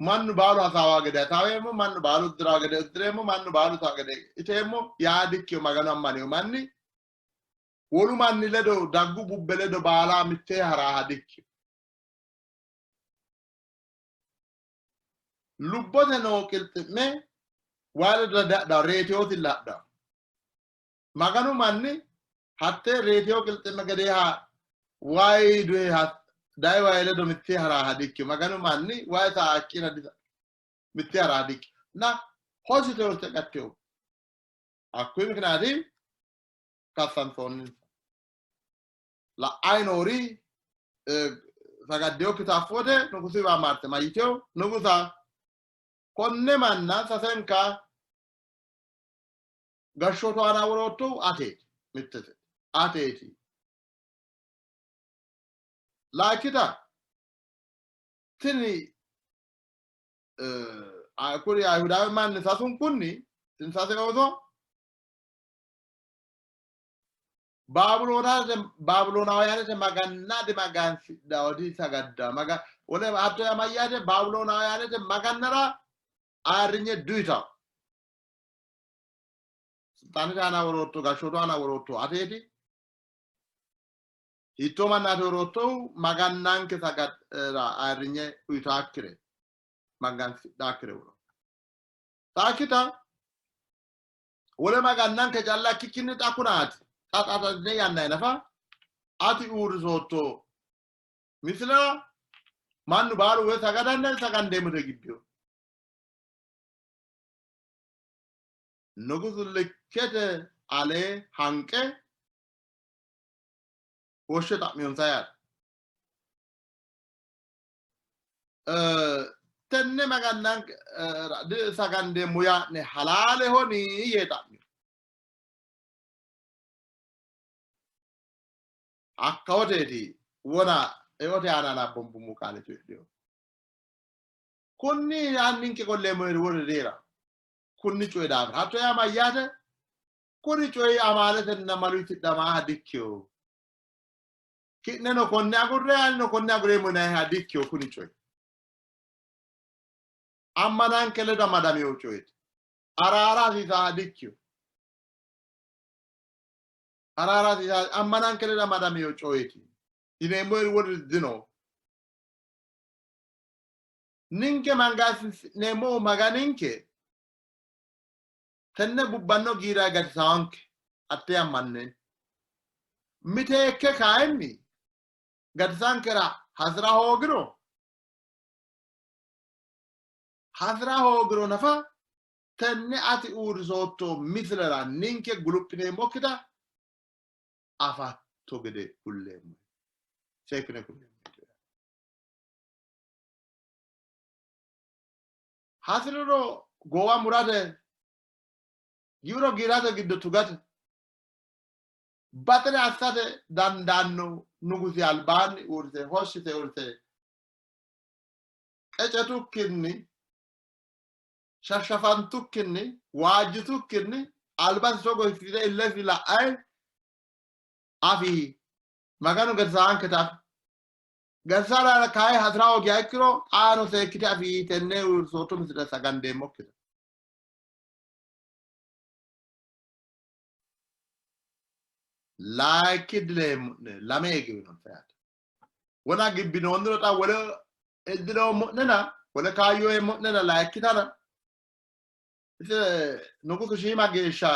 Mannu baalu hasaawa gede hasaaweemmo, mannu baalu uddiraa gede uddireemmo, mannu baalu taa gede iteemmo yaa dikkiyo Maganu ammanino manni wolu manni ledo daggu bubbe ledo baala mittee haraaha dikkiyo. Lubbote noo qilxi'me wayi ledo dadha reetiyotilla hadhawo. Maganu manni hattee reetiyo qilxi'me gedeeha wayi duhe dayi wayi ledo mittee haraaha dikkino. Maganu manni wayi saakkiina mittee haraaha dikkino. Na hosite horte gatteyo. Hakkuyi mikinaati kassansoonninsa. La'ayi noori sagaddeyokkita affu wote nugusiwa marte mayyiteyo nugusa konne manna sasenka gashshootu aana woroottohu ateeti mittete ateeti laakkita tini kuri Ayihudaawe manni sasunkunni tini sase ooso Baabiloonaawuyaanete maganna dimagansidhanno disagaddanno maga wole hatto yaa mayyaate Baabiloonaawuyaanete magannara ayirrinye diuyitanno. Silxaanete aana worootto gashshootu aana worootto ateeti. Hiittoo mannaati woroottohu magannanke sagadra ayirrinye uyitaakkire magansidhaakkire woro. Saakkita wole magannanke calla ikkikkinni xa kunaati xa xaxatine yannay nafa ati uurrisootto misilera mannu baalu woy sagadanna sagandeemmote gibbiyo. Nugusu likkete alee hanqe woshshe xa'miyonsa yaate. Tenne magannanke sagandeemmo yaa'ne halaalehoni yee xa'miyo. Hakka woteeti wona eote aana nabbambummo qaale coyidhino. Kunni anninke qolleemmo wole deera kunni coyi daafira. Hatto yaa mayyaate? Kuni coyi amaaletenna malu tidhamaaha dikkino. Ki'neno konne agurre, anino konne agureemmo yinanniha dikkino kuni coyi. Ammananke ledo amadamino coyeeti. Araara hasiisaaha dikkino. Araara hasiisaaha ammananke ledo amadamino coyeeti. Yineemmo wolu dino. Ninke mangaasi'neemmohu Maganinke tenne bubbanno giira gatisaanke hatte ammanne. Miteekke kayinni gatisankera hasi'ra hoogiro hasi'ra hoogiro nafa tenne ati uurrisootto misilera ninke guluphineemmokkita afatto gede kulleemmo. Seekkine kulleemmo. Hasi'riro goowa murate, giwiro giirate giddo tugate. Baxire assate dandaanno nugusi albaanni uurrite hoshshite uurrite qecetukkinni shashshafantukkinni waajjitukkinni albasi togo hiissite illesi la'ayi afi Maganu gatisaanketa afi. Gatisara kayi hasi'ra hoogiha ikkiro xaano seekkite afi tenne uurrisootto misile sagandeemmokkita. Layikki dileemmo'ne lame giwinonsa yaate. Wona gibbinoonniro xa wole dileemmo'nena wole kaayyo eemmo'nena layikkitana ise nugusu shiima geeshsha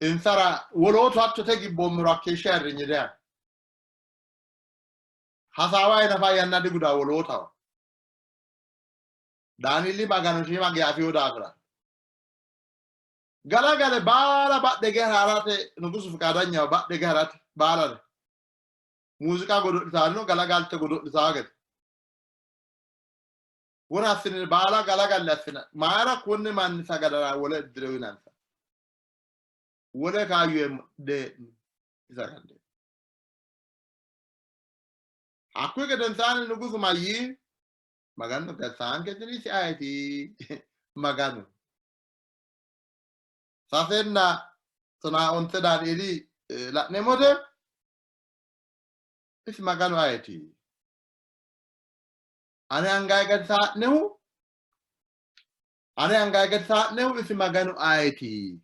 insara wolootu hattote gibboommero hakkeeshsha ayirrinye diyaanno. Hasaawayi nafa yanna diguda wolootaho. Daanieeli Magano shiima geya afino daafira galagale baala badhe hige harate nugusu fiqaadanyaho badhe hige harate baalare muuziqa godo'litanno galagalte godo'litaa gede wona assine baala galagalle assina mayra kunni manni sagadara wole iddire uyinansa wole kaayyo dee'ni isagande hakkuyi gedensaanni nugusu mayyii Maganu gatisaanke isi ayeti? Maganu. Sasenna tonaa onte Daanieeli la'neemmote isi Maganu ayeti? Ane angayi gatisaa'nehu ane angayi gatisaa'nehu isi Maganu ayeti?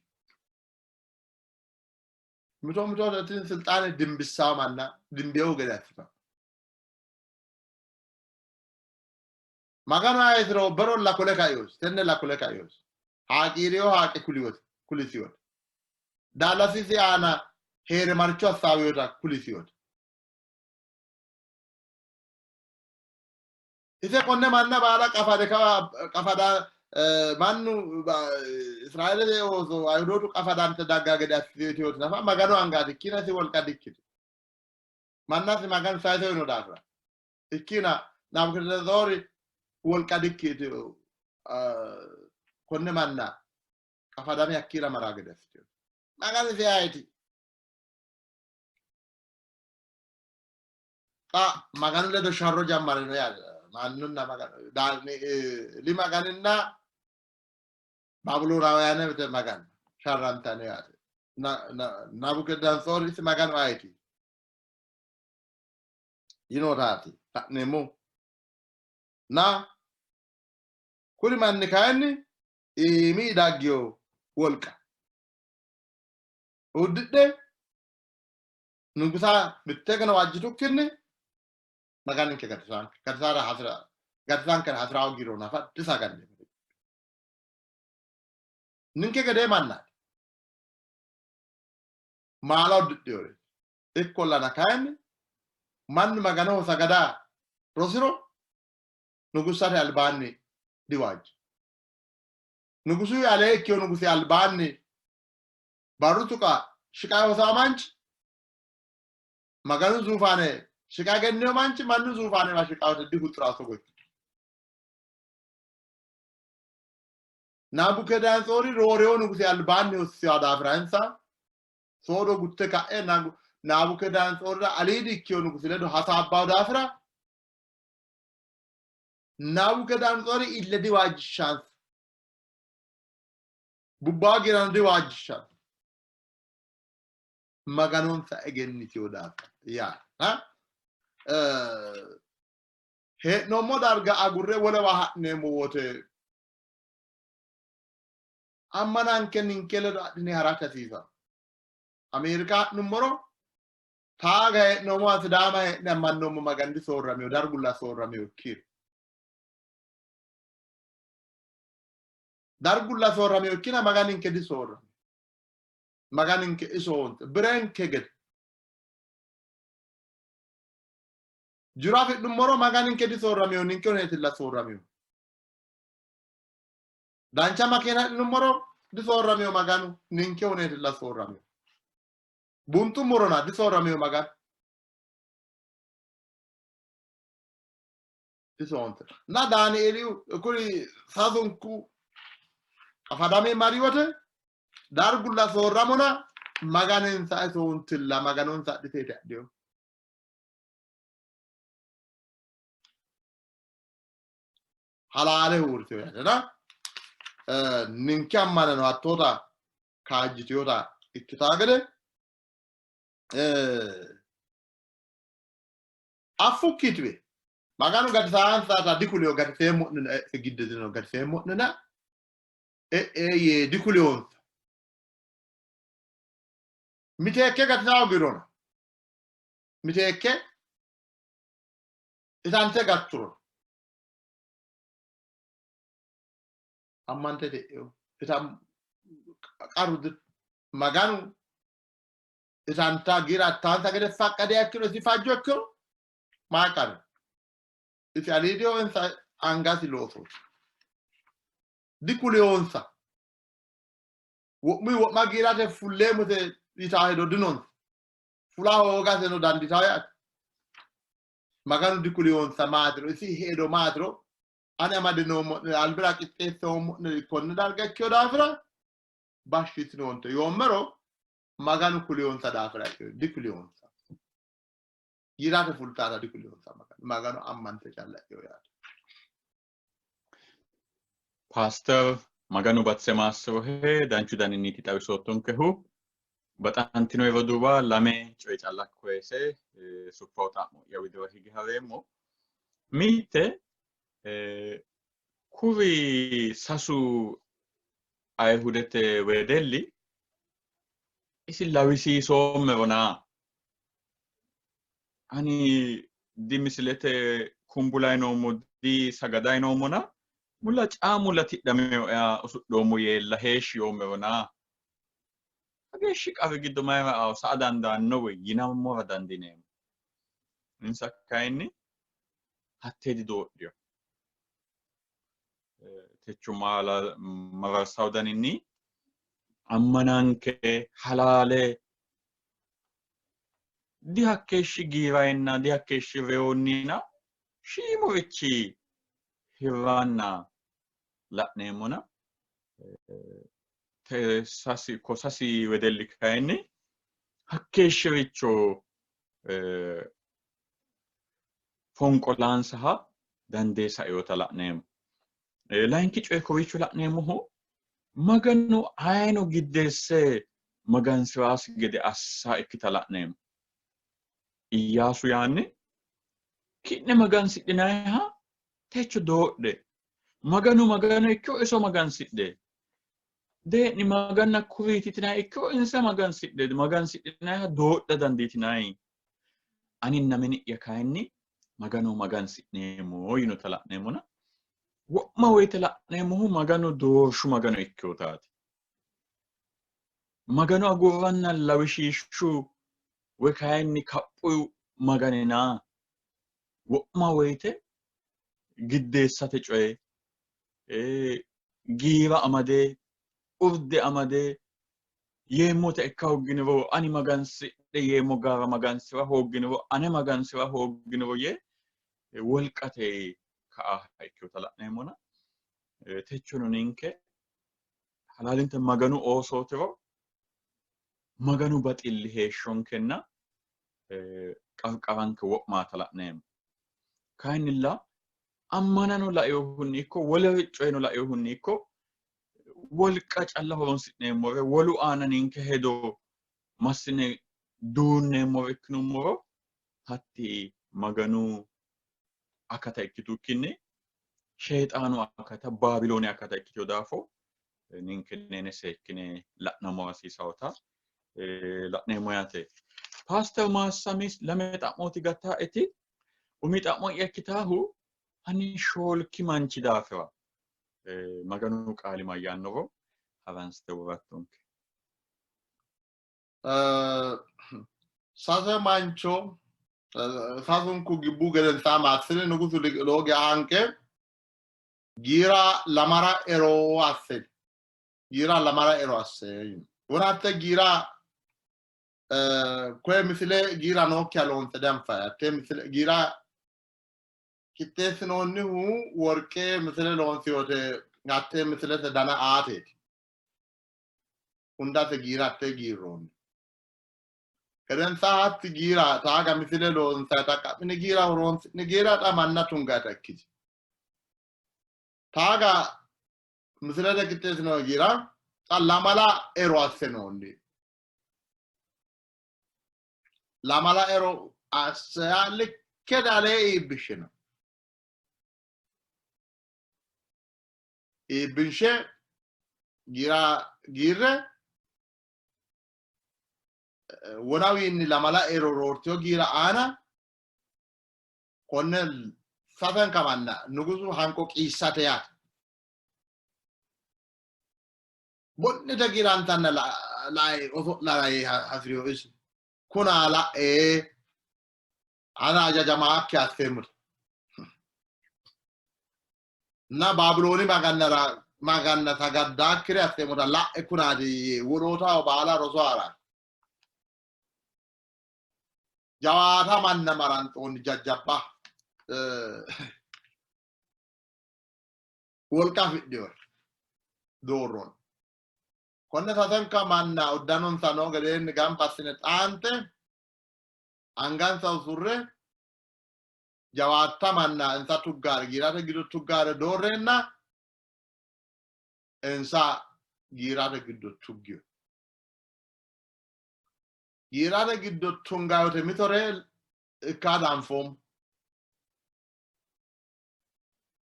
Mito mito tini silxaane dimbissaa manna dimbeewu gede assitanno. Maganu ayetiro berolla kule kaiosi, tennella kule kaiosi. Haaqii'riyo haaqe kuliwote, kulisiwote. Daallasisi aana hee're marcho assaawiyota kulisiwote. Ise konne manna baala qafade kawa qafada mannu Israeelete ooso Ayihudootu qafadante dagga gede assitinote nafa Maganu angaati ikkina isi wolqa dikkitino. Mannasi Maganu sayise uyino daafira. Ikkina Nabukadanatsoori wolqa dikkitino konne manna qafadame hakkiira mara gede assitino. Maganu isi ayeti? Xa Maganu ledo sharro jammarino yaate. Mannunna Maganu li Maganinna Baabiloonaawyaanete Maganu sharrantanno yaate. Nabukadanatsoori isi Maganu ayeti? Yinotaati la'neemmohu. Na kuri manni kayinni iimi daggino wolqa uddidhe nugusa mitteegeno waajjitukkinni Maganinke gatisaanke gatisara hasira gatisankera hasira hoogiro nafa disaganneemmo. Ninke gedee mannaati. Maala uddidhinore Ikkollana kayinni mannu Maganoho sagada rosiro nugussate albaanni diwaajji. Nugusuwi alee ikkino nugusi albaanni barru tuqa shiqayi hosaa manchi Maganu zuufaane shiqa egennino manchi mannu zuufaanewa shiqawote dihuxira togo ikkitu. Nabukedanetsoori roorewo nugusi albaanni hosiisiwa daafira insa soodo gutte ka'e Nabukedanetsoorira aliidi ikkino nugusi ledo hasaabbawo daafira Nabukedanetsoori ille diwaajjishshansa. Bubbaa girano diwaajjishshansa. Maganonsa egennitino daafira yaa hee'noommo darga agurre wolewa ha'neemmo wote ammananke ninke ledo adhine harate hasiisanno. Ameerika ha'nummoro taaga hee'noommowa Sidaama hee'ne ammannoommo Magani disoorramino, dargulla soorramino ikkiro. Dargulla soorramino ikkina Maganinke disoorramino. Maganinke isoonte birenke gede. Jiro afi'nummoro Maganinke disoorramino, ninke honeetilla soorramino. Dancha makeena hidhinummoro disoorramino Maganu, ninke huneetilla soorramino. Bunxummorona disoorramino Maganu. Disoonte. Na Daanieeli kuri sasunku qafadame mari wote Dargulla soorramona Maganinsa isoontilla Maganonsa adhiteeti adhino. Halaale uurritino yaatena ninke ammanano hattoota kaajjitinota ikkitaa gede affukkiitiwe Maganu gatisaansaata dikulino gatiseemmo'nena e'e gidde dino gatiseemmo'nena e'e yee dikuliyonsa. Miteekke gatisaa hogirona miteekke itante gatturona ammante te'eo ita qarru Maganu itanta giira attaansa gede faqqade ikkiro isi fajjo ikkiro maa qarru isi aliidiho insa angasi loosooti dikuliyonsa wo'muyi wo'ma giirate fulleemmote yitaa hedo dinonsa fula hoogaseno dandiitawo yaate Maganu dikuliyonsa maatiro isi hedo maatiro ani amade noommo'ne albira qixxeessoommo'ne konne darga ikkino daafira bashshi yitinoonte yoommero Maganu kuliyonsa daafira ikkino dikuliyonsa giirate fultaata dikuliyonsa Maganu Maganu ammante calla ikkino yaate. Paaster Maganu batise maassirohe danchu daninniiti xawisoottonkehu. Baxantino roduuwa lame coye calla koyise suffawo xa'mo'ya widira hige hareemmo. Mitte kuri sasu Ayihudete wedelli isi lawisiisoommerona ani di misilete kumbulay noommo di sagaday noommona mulla caamulla tidhameoea usudhoommo yeella heeshshi yoommerona kageeshshi qarri giddo mayira awo sa'a dandaanno woy yinammora dandiineemmo. Insa kayinni hattee didoodhino. Techo mararsawo daninni ammananke halaale dihakkeeshshi giirayinna dihakkeeshshi reyonnina shiimurichi hirranna la'neemmona ko sasi wedelli kayinni hakkeeshshiricho fonqolaansaha dandee sainota la'neemmo. Layinki coye kowiicho la'neemmohu Maganu ayeno giddeesse magansi'rasi gede assa ikkita la'neemmo. Iyyaasu yaanni ki'ne magansidhinayiha techo doodhe. Maganu Magano ikkiro iso magansidhe. Dee'ni maganna kuriiti yitinayi ikkiro insa magansidhe. Magansidhinayiha doodha dandiitinayi. Aninna mini'ya kayinni Magano magansi'neemmo yinota la'neemmona wo'ma woyite la'neemmohu Maganu doorshu Magano ikkinotaati. Magano agurranna lawishiishshu woy kayinni kaphu maganina wo'ma woyite giddeessate coye giira amade urde amade yeemmota ikka hoogginiro ani magansidhe yeemmo gaara magansi'ra hoogginiro ane magansi'ra hoogginiro yee wolqate ka'a ikkinota la'neemmona techono ninke halaalinta Maganu oosootiro Maganu baxilli heeshshonkenna qarqaranke wo'maata la'neemmo. Kayinnilla ammanano lainohunni ikko wole coyeno lainohunni ikko wolqa calla horonsi'neemmore wolu aana ninke hedo massine duunneemmore ikkinummoro hatti Maganu akata ikkitukkinni Sheexaanu akata Baabilooni akata ikkitino daafo ninke nene seekkine la'nammo hasiisawota la'neemmo yaate. Paaster Maassami lame xa'mooti gattaeti. Umi xa'mo'ya ikkitaahu hanni shoolki manchi daafira Maganu qaali mayyaannoro haransite worattonke. Sase mancho sasunku gibbu gedensaa maassine nugusu lowo geya hanqe giira lamara ero asse giira lamara ero asse wona hatte giira koye misile giira nookkiha loonse danfayi hatte misile giira qixxeessinoonnihu worqe misile loonsi wote hatte misilete dana aateeti. Hundase giira hattee giirroonni. Gedensaa hatti giira taaga misile loonsayita qa'mini giira horoonsi'ni giira xa manna tungayita ikkiti. Taaga misilete qixxeessinoonni giira xa lamala ero assinoonni. Lamala ero asse likke dalee iibbishshino. Iibbinshe giira giirre wonawiinni lamala ero roortino giira aana konne sasenka manna nugusu hanqo qiissate yaate. Bo'nite giirantanna lae oso'lara yee hasi'rino isi. Kuna la'e ana hajajamaakki asseemmote. Na Baabilooni magannara maganna sagaddaakkire asseemmota la'e kunaati yee wolootaho baala roso ha'ranno. Jawaata manna maranxoonni jajjabba wolqa afidhinore doorroonni. Konne sasenka manna uddanonsa noo gedeenni gamba assine xaante angansa usurre jawaatta manna insa tuggaare giirate giddo tuggaare doorreenna insa giirate giddo tuggino. Giirate giddo tungayote mitore ikka danfoommo.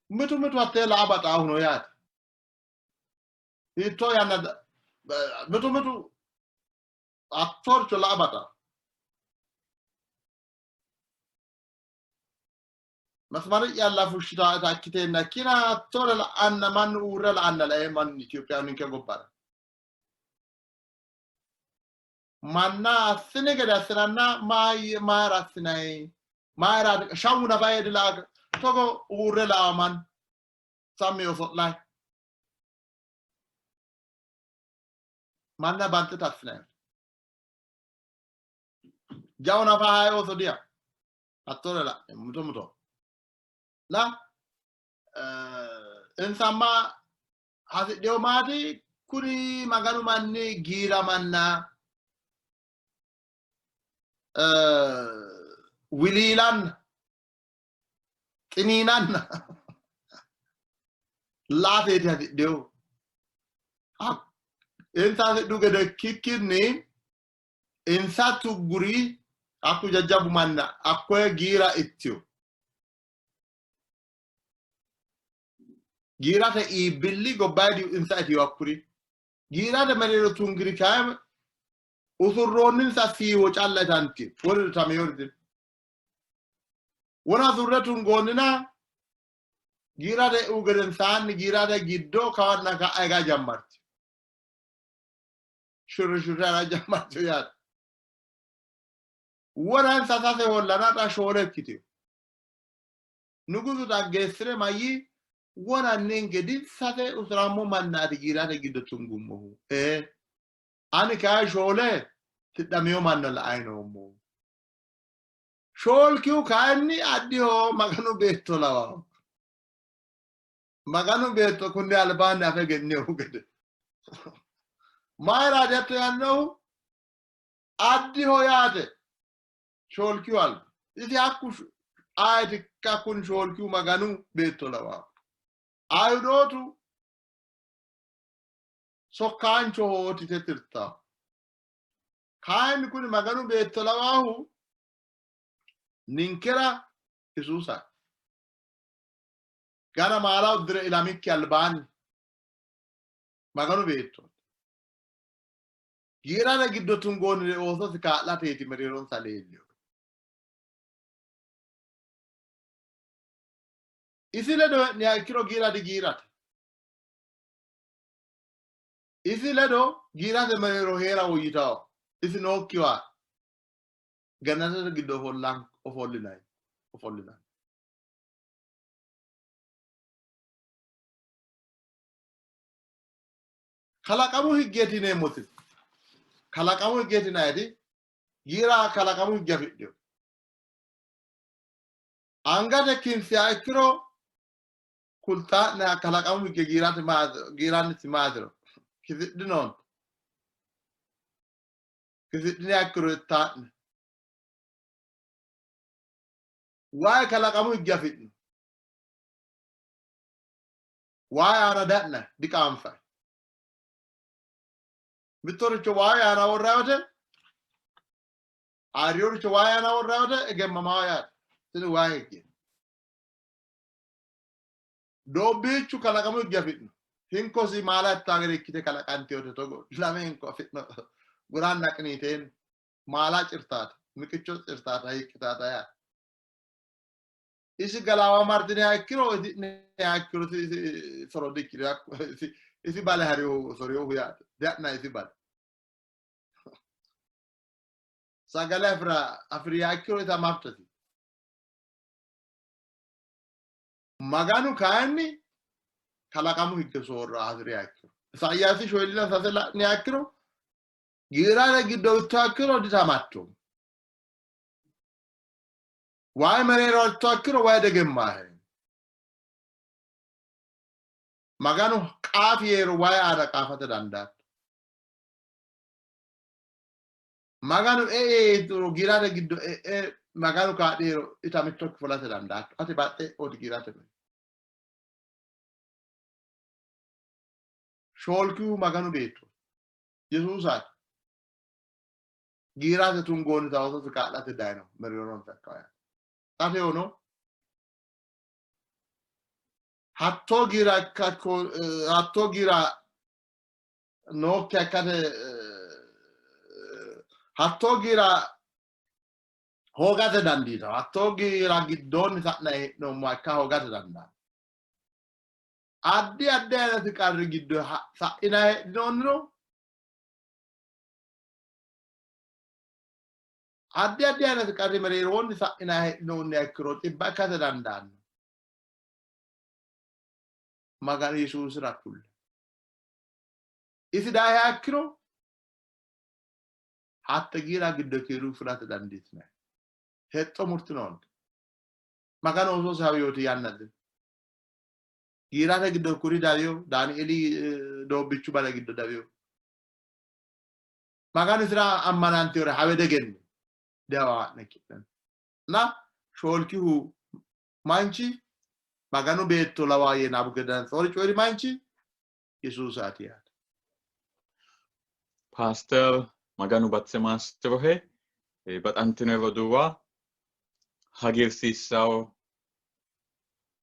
Mitu mitu hattee la'a baxaahu no yaate. Hiittoo yanna mitu mitu hattooricho la'a baxaa. Masmari'yalla fushshitaata ikkiteenna ikkina hattoore la'anna mannu uurre la'anna lae mannu Itophiya ninke gobbara. Manna assini gede assinanna mayira assinayi mayira shawwu nafa yee dilaa togo uurre la'awa mannu sammi oso'layi manna banxita assinayi jawu nafa hayi ooso diya hattore la'ne mito mito la insamma hasidhino maati kuri Maganu manni giiramanna wiliilanna xiniinanna laateeti hasidhino. Insa hasidhu gede ikkikkinni insa tugguri hakku jajjabbu manna hakkoye giira ittino. Giirate iibbilli gobbayidi insa itiyo hakkuri. Giirate mereero tungiri kayi usurroonninsa siiwo calla itanti wolu itameyori dino. Wona surre tungoonnina giirate e'u gedensaanni giirate giddo kawanna ka'a higa jammarti. Shurri shurri hara jammarti yaate. Wona insa sase hollana xa shoole ikkitino. Nugusu xaggeessire mayyii? Wona ninke disase usurammo mannaati giirate giddo tungummohu. Ee, ani kayi shoole tidhamino manna la'anni noommo. Shoolkihu kayinni addiho Maganu beetto lawaho. Maganu beetto kunni albaanni afe egenninohu gede. Mayiraati hatto yaannohu? Addiho yaate. Shoolkihu alba. Isi hakku ayetikka kun shoolkihu Maganu beetto lawaho. Ayihudootu sokkaanchohooti yite tirtawo. Kayinni kuni Maganu beetto lawahu ninkera Yesuusa. Gana maala uddire ilamikki albaanni Maganu beetto. Giirate giddo tungoonnire oososi kaa'lateeti mereeronsa leellinohu. Isi ledo hee'niha ikkiro giira digiirate. Isi ledo giirate mereero hee'ra woyyitawo. Isi nookkiwa gannatete giddo ofollinanni ofollinanni. Kalaqamu higgeeti yineemmoti kalaqamu higgeeti yinanniti giira kalaqamu higge afidhino. Angate kinsiha ikkiro kultaa'ne kalaqamu higge giirate giiranniti maatiro kisidhinoonte. Kisidhiniha ikkiro ittaa'ne. Wayi kalaqamu higge afi'no. Wayi aana da'na diqaanfayi. Mittoricho wayi aana worrayi wote aariyoricho wayi aana worrayi wote egemmamawo yaate. Tini wayi higge. Doobbiichu kalaqamu higge afi'no. Hinkosi maala ittaa gede ikkite kalaqantinote togo lame hinko afi'no. Guraanna qiniiteen maala cirtaata, miqicho cirtaata, hiiqqitaata yaate. Isi galaawa martiniha ikkiro isi'niha ikkiro isi soro dikkino isi bale harihu soriyohu yaate. De'na isi bale. Sagale afira afiriha ikkiro ita martasi. Maganu kayinni kalaqamu higge soorra hasi'riha ikkiro Isayaasi shoyillina sase la'niha ikkiro giirate giddo ittoha ikkiro ditamatto. Wayi mereero ittoha ikkiro wayi degemmahe. Maganu qaafi yeero wayi aana qaafate dandaatto. Maganu e'e yiituro giirate giddo e'e Maganu kaa'liero itamittokki fulate dandaatto. Ati baxxe odi giirate mine. Shoolkihu Maganu beetto Yesuusaati. Giirate tungoonnita oososi kaa'late dayino mereeronsa ikkawo yaate. Xatewono hattoo giira hattoo giira nookkiha ikkate hattoo giira hoogate dandiitanno. Hattoo giira giddoonni sa'nanni hee'noommoha ikka hoogate dandaanno. Addi addi aynati qarri giddo sa'inanni heedhinoonniro addi addi aynati qarri mereeroonni sa'inanni heedhinoonniha ikkiro xibba ikkate dandaanno. Maganu Yesuusira kulle. Isi dayiha ikkiro hatte giira giddo kiiru fulate dandiitinanni. Hexxo murtinoonte. Maganu oososi hawiyooti yanna dino. Giirate giddo kuri dawiyo, Daanieeli doobbichu bale giddo dawiyo. Maganu isira ammanantiyore hawe degenni dihawaa'ne ki'neno. Na shoolkihu manchi Maganu beetto lawaa yee Nabukedenetsoori coyi'ri manchi Yesuusaati yaate. Paaster Maganu batise maassirohe baxantino roduuwa hagiirsiissawo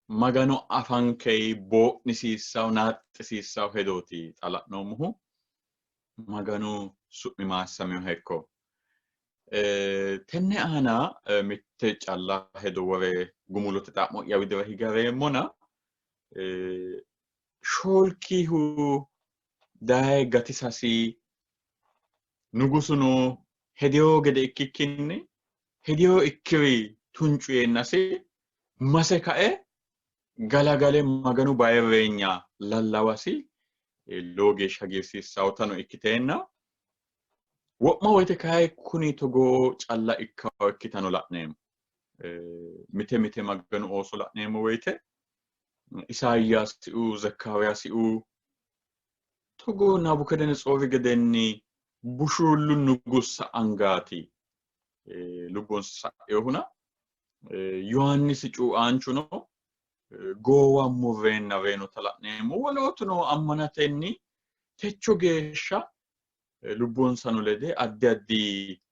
Magano afankei boo'nisiissawo naaxxisiissawo hedooti xa la'noommohu. Maganu su'mi maassaminoha ikko. Tenne aana mitte calla hedo wore gumulote xa'mo'ya widira higareemmona shoolkihu daye gatisasi nugusuno hedeo gede ikkikkinni hedeo ikkiri tuncu yeennasi mase kae galagale Maganu bayirreenya lallawasi lowo geeshsha hagiirsiissawotano ikkiteenna wo'ma woyte kayi kuni togoo calla ikkawo ikkitano la'neemmo. Mite mite Maganu ooso la'neemmo woyte Isayaasiu, Zakkaariyaasiu togoo Nabukadanatsoori gedenni bushuullu nugussa angaati lubbonsa sa'inohuna Yohaannisi cuuaanchuno goowa murreenna reyinota la'neemmo. Wolootuno ammanatenni techo geeshsha lubbonsano lede addi addi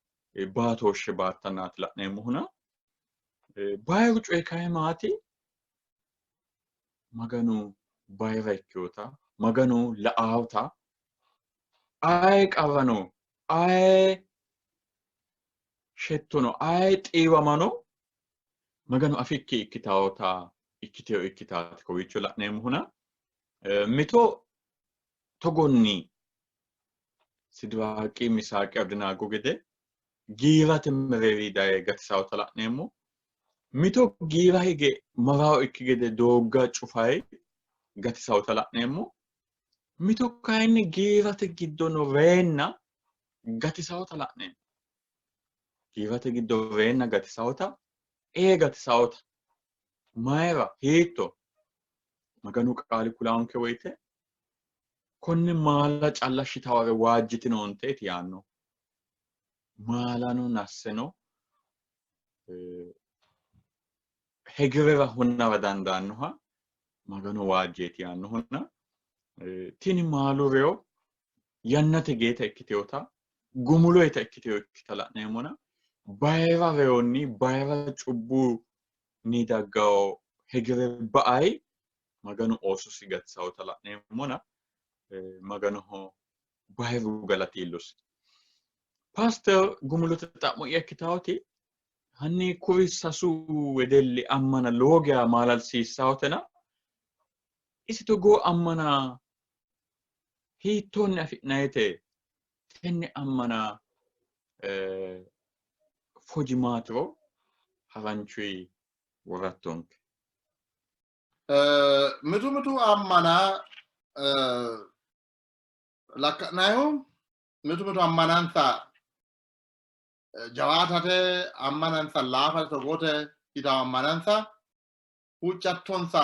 baatooshshe baattannaati la'neemmohuna bayiru coyi kayi maati? Maganu bayira ikkinota, Maganu la''aata, aye qarrano, aye shettono, aye xiiwamano Maganu afikki ikkitaota ikkiteo ikkitaati kowiicho la'neemmohuna mito togonni Sidiraaqi, Misaaqi, Abidinaago gede giirate mereeri daye gatisaawota la'neemmo. Mito giira hige marawo ikki gede doogga cufayi gatisaawota la'neemmo. Mito kayinni giirate giddono reenna gatisaawota la'neemmo. Giirate giddo reenna gatisaawota, ee gatisaawota. Mayira? Hiitto? Maganu qaali kulaanke woyite konne maala calla shitaware waajjitinoonteeti yaanno. Maalano nasseno hegerera hunara dandaannoha Magano waajjeeti yaannohuna tini maalu reyo yannate geeta ikkiteota gumuloyita ikkiteokkita la'neemmona bayira reyonni bayira cubbunni daggawo hegere ba'ay Maganu oososi gatisawota la'neemmona Maganoho bayiru galati iillosi. Paaster gumulote xa'mo'ya ikkitaoti hanni kuri sasu wedelli ammana lowo geya maalalsiissawotena isi togoo ammana hiittoonni afi'nayite tenne ammana foji maatiro haranchuyi worattonke. Mitu mitu ammana lakka'nayihu mitu mitu ammanansa jawaatate ammanansa laafate togoote yitawo ammanansa huuccattonsa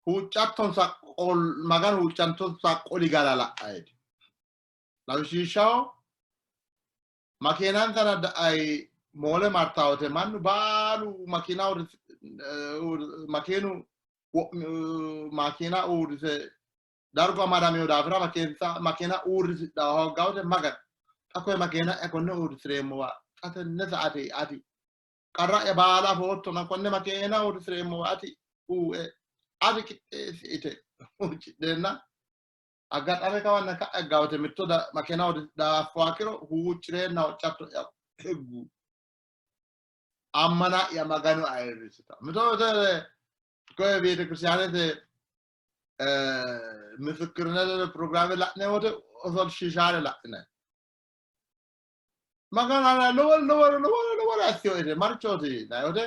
huuccattonsa Maganu huuccattonsa qoli gara la'ayti. Lawishshaho makeenansana da'ay moole martawote mannu baalu makiina makeenu makiina uurrise dargu amadamino daafira makeena uurrisidha hooggawote Maganu xa koye makeena'ya konne uurrisireemmowa xa tenne sa'ate ati qarra'ya baala afoottona konne makeena uurrisireemmowa ati uue ati qixxeessi ite huuccidheenna aggaxame kawanna ka'a higgawote mitto makeena uurrisidha akkiro huuccireenna huuccatto'ya higgu ammana'ya Maganu ayirrisita. Mito mito koye beetekiristiyaanete ምስክርነት ፕሮግራም la'ne wote ofolshiishaare la'ne Maganu ana lowore lowore lowore lowore assiyoete marchooti yinanni wote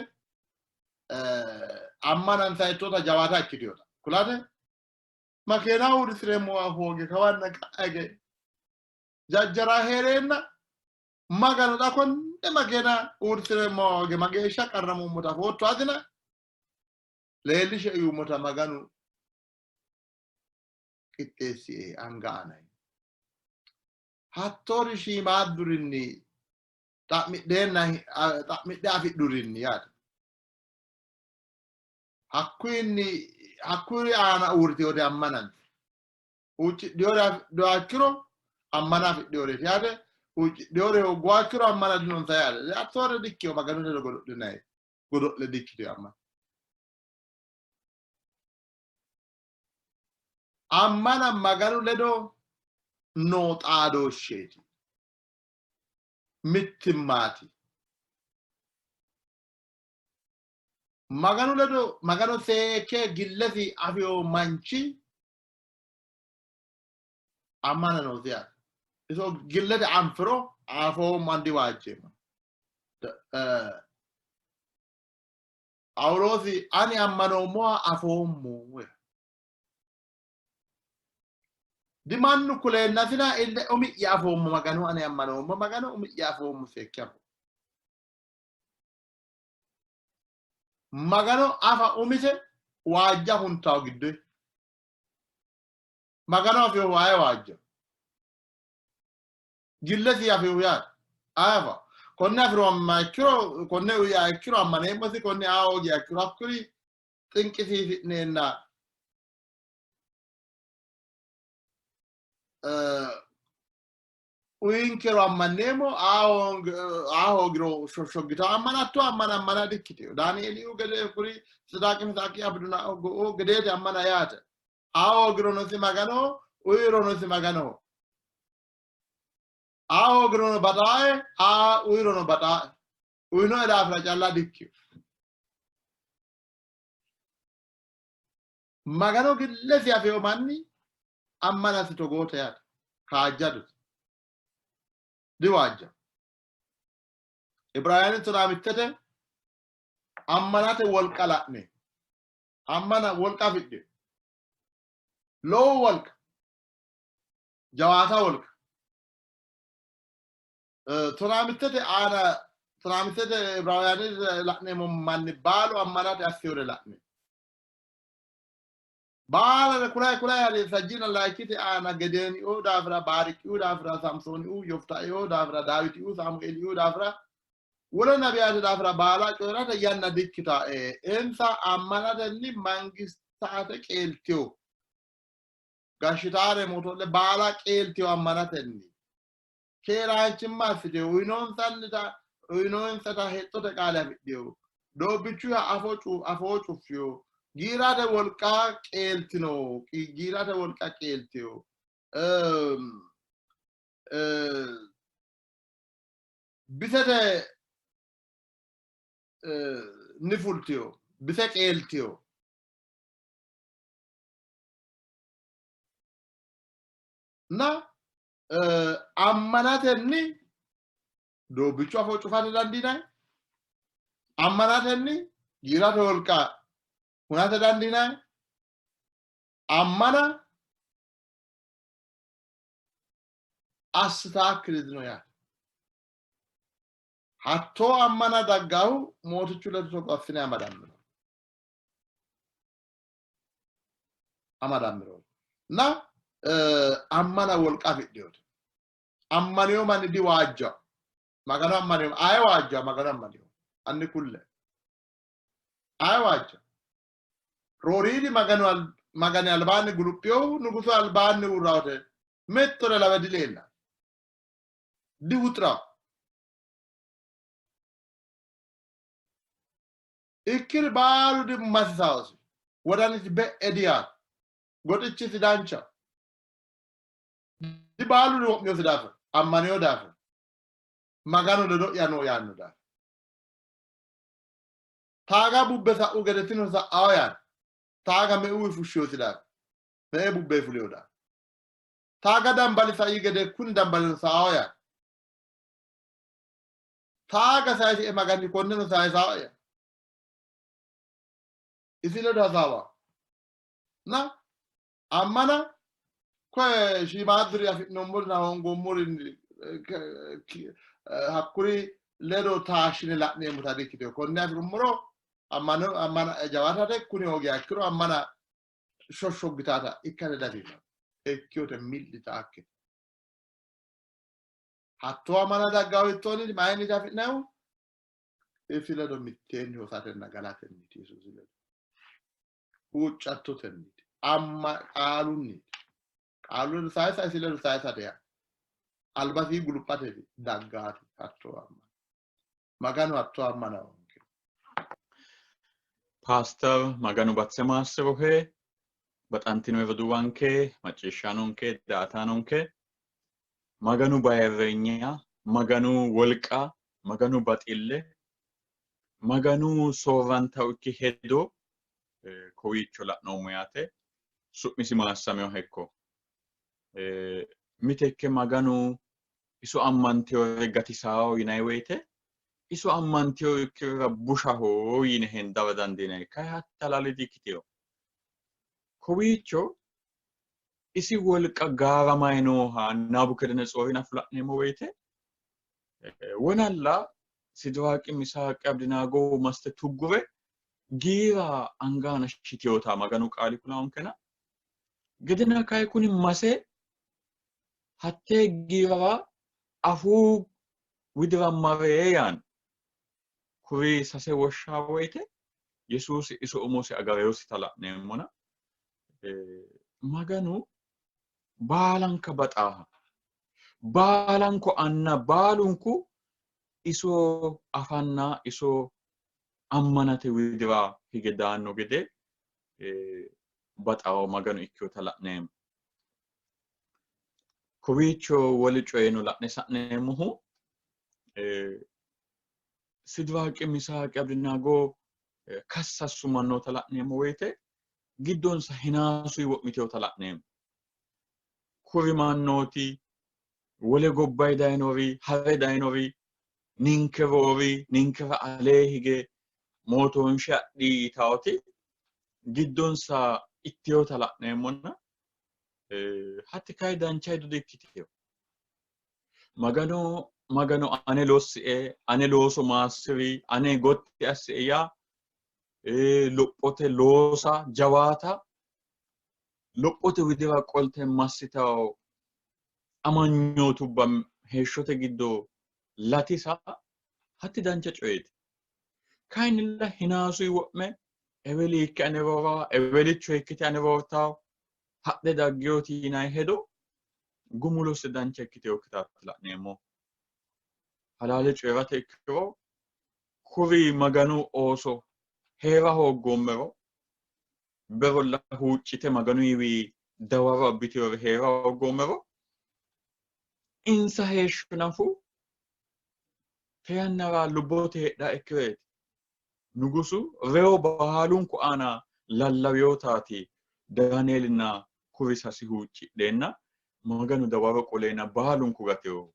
ammanansa ittoota jawaata ikkiteyota kulate makeena uurrisireemmowa hooge kawanna ka'a hige jajjara hee'reenna Maganu xa konne makeena uurrisireemmowa hooge mageeshsha qarramummota afootto atina leellishe yuummota Maganu qixxeessie anga aanai. Hattoori shiimaaddurinni xa'midheenna xa'midhe afidhurinni yaate. Hakkuyinni hakkuri aana uurriteyori ammanante. Huuccidhiyori afidhuha ikkiro ammana afidhiyoreeti yaate. Huuccidhiyori hoogguha ikkiro ammana dinonsa yaate. Hattoore dikkiyo Maganu ledo godo'linayi godo'le dikkitiyo ammana. Ammana Maganu ledo noo xaadooshsheeti. Mittimmaati. Maganu ledo Magano seekke gillesi afino manchi ammana noosi yaate. Iso gillete anfiro afoommo andi waajjeemmo. Phaawuloosi ani ammanoommoha afoommo. Dimannu kuleennasina ille umi'ya afoommo Magano ani ammanoommo Magano umi'ya afoommo seekke afoommo. Magano afa umise waajja huntawo giddoyi. Magano afinohu aye waajja? Gillesi afinohu yaate. Aye afa? Konne afiroomma ikkiro, konne uyiha ikkiro ammaneemmosi, konne aa hoogiha ikkiro hakkuri xinqisiisi'neenna uyinkero ammanneemmo, aa hoogiro shoshshoggita ammanatto ammana ammana dikkitino. Daanieeliuu gede kuri Sidaaqi Misaaqi Abidunaago gedeeti ammana yaate. Aa hoogirono isi Maganoho, uyirono isi Maganoho. Aa hoogirono baxaae, aa uyirono baxaae. Uyinoe daafira calla dikkino. Magano gillesi afino manni ammanasi togoote yaate. Kaajjadote. Diwaajja. Ibraawuyaani tonaa ammanate wolqa la'ne. Ammana wolqa afidhino. Lowo wolqa. Jawaata wolqa. Tonaamittete aana tonaamittete Ibraawuyaani la'neemmo manni baalu ammanate assinore la'ne. Baalare kulayi kulayi hare sajjina layikkite aana Gedeeniuu daafira, Baariqiuu daafira, Samsooniuu, Yoftaheiuu daafira, Daawitiuu, Saamueeliuu daafira, wole nabiyaate daafira baala coyi'rate yanna dikkitae. Insa ammanatenni mangistaate qeeltino. Gashshitaare mootolle baala qeeltino ammanatenni. Keeraanchimma assitino. Uyinoonsannita uyinoonsata hexxote qaale afidhino. Doobbichuha afoo cuffino. Giirate wolqa qeeltino. Giirate wolqa qeeltino. Bisete ni fultino. Bise qeeltino. Na ammanatenni doobbichu afoo cufate dandiinanni. Ammanatenni giirate wolqa hunate dandiinanni. Ammana assitaakkiri dino yaate. Hattoo ammana daggahu mootichu ledo togo assine amadammiro. Amadammiro. Na ammana wolqa afidhinote. Ammanino manni diwaajjawo. Magano ammanino aye waajjawo? Magano ammanino. Anni kulle. Aye waajjawo? Rooriidi Maganu Magani albaanni guluphinohu nugusu albaanni uurrawote mittore lawe dileellanno. Dihuxirawo. Ikkiri baalu dimasisawosi. Wodanisi be'e diyaanno. Goxichisi danchaho. Di baalu diwo'minosi daafira, ammanino daafira, Maganu ledo'ya no yaanno daafira. Taaga bubbe sa'u gede tino sa'ao yaanno. Taaga meuwi fushshinosi daafira, me''e bubbe fulino daafira. Taaga dambali sai gede kuni dambalino sa'ao yaanno. Taaga sayisie Magani konneno sayisao yaanno. Isi ledo hasaawa. Na ammana koye shiimaadduri afi'noommorina hoongoommori hakkuri ledo taashshine la'neemmota dikkitino. Konne afi'nummoro ammana jawaatate, kuni hoogiha ikkiro ammana shoshshoggitaata ikkate dafiinno. Ikkiyote milli taakkite. Hattoo ammana daggahu hiittoonniiti? Mayinniiti afi'nayihu? Isi ledo mitteenni hosatenna galatenniiti Yesuusi ledo. Huuccattotenniiti. Amma qaalunniiti. Qaalu ledo sayisa isi ledo sayisate yaa. Albasii guluphateeti daggaati hattoo ammana. Maganu hattoo ammana hoonke. Paaster Maganu batse maassirohe baxantino roduuwanke macciishshaanonke daa''ataanonke Maganu bayirreenya Maganu wolqa Maganu baxille Maganu soorrantannokki hedo kowiicho la'noommo yaate. Su'misi maassaminoha ikko. Miteekke Maganu iso ammantinore gatisawo yinanni woyite iso ammantinokkirira bushaho yine hendara dandiinanni. Kayi hatti halaale di''ikkitino. Kowiicho isi wolqa gaaramayi nooha Nabukedenetsoori nafu la'neemmo woyite wonalla Sidiraaqi, Misaaqi, Abidinaago massite tuggure giira anga aana shitinota Maganu qaali kulaonkena gedena kayi kuni mase hattee giirara afuu widira mare yaanno. Kuri sase woshshaa woyite Yesuusi iso umosi agareosita la'neemmona Maganu baalanka baxaaha baalanko anna baalunku iso afanna iso ammanate widira hige daanno gede baxawo Maganu ikkinota la'neemmo. Kowiicho wole coyeno la'ne sa'neemmohu Sidiraaqi, Misaaqi, Abidinaago kassassu mannoota la'neemmo woyite giddonsa hinaasuyi wo'miteota la'neemmo. Kuri mannooti wole gobbayi dayinori, hare dayinori, ninke roori, ninkera alee hige mootoonshe adhi yitaoti giddonsa itteota la'neemmona hatti kayi dancha hedo dikkitino. Magano Magano ane lossie, ane looso maassiri, ane gotti assie yaa lophote loosa jawaata Lophote widira qolte massitawo amanyootubba heeshshote giddo latisa hatti dancha coyeeti. Kayinnilla hinaasuyi wo'me eweli ikke ane rooraawa, ewelicho ikkite ane roortawo, hadhe daggeyooti yinanni hedo gumulose dancha ikkiteyokkitaati la'neemmo. Halaale coyi'rate ikkiro kuri Maganu ooso hee'ra hooggoommero berolla huuccite Maganuyiwi dawaro abbiteyore hee'ra hooggoommero insa heeshsho nafu te yannara lubbote heedha ikkireeti. Nugusu reyo baalunku aana lallawiyotaati Daanieelinna kuri sasi huuccidheenna Maganu dawaro qoleenna baalunku gateyo.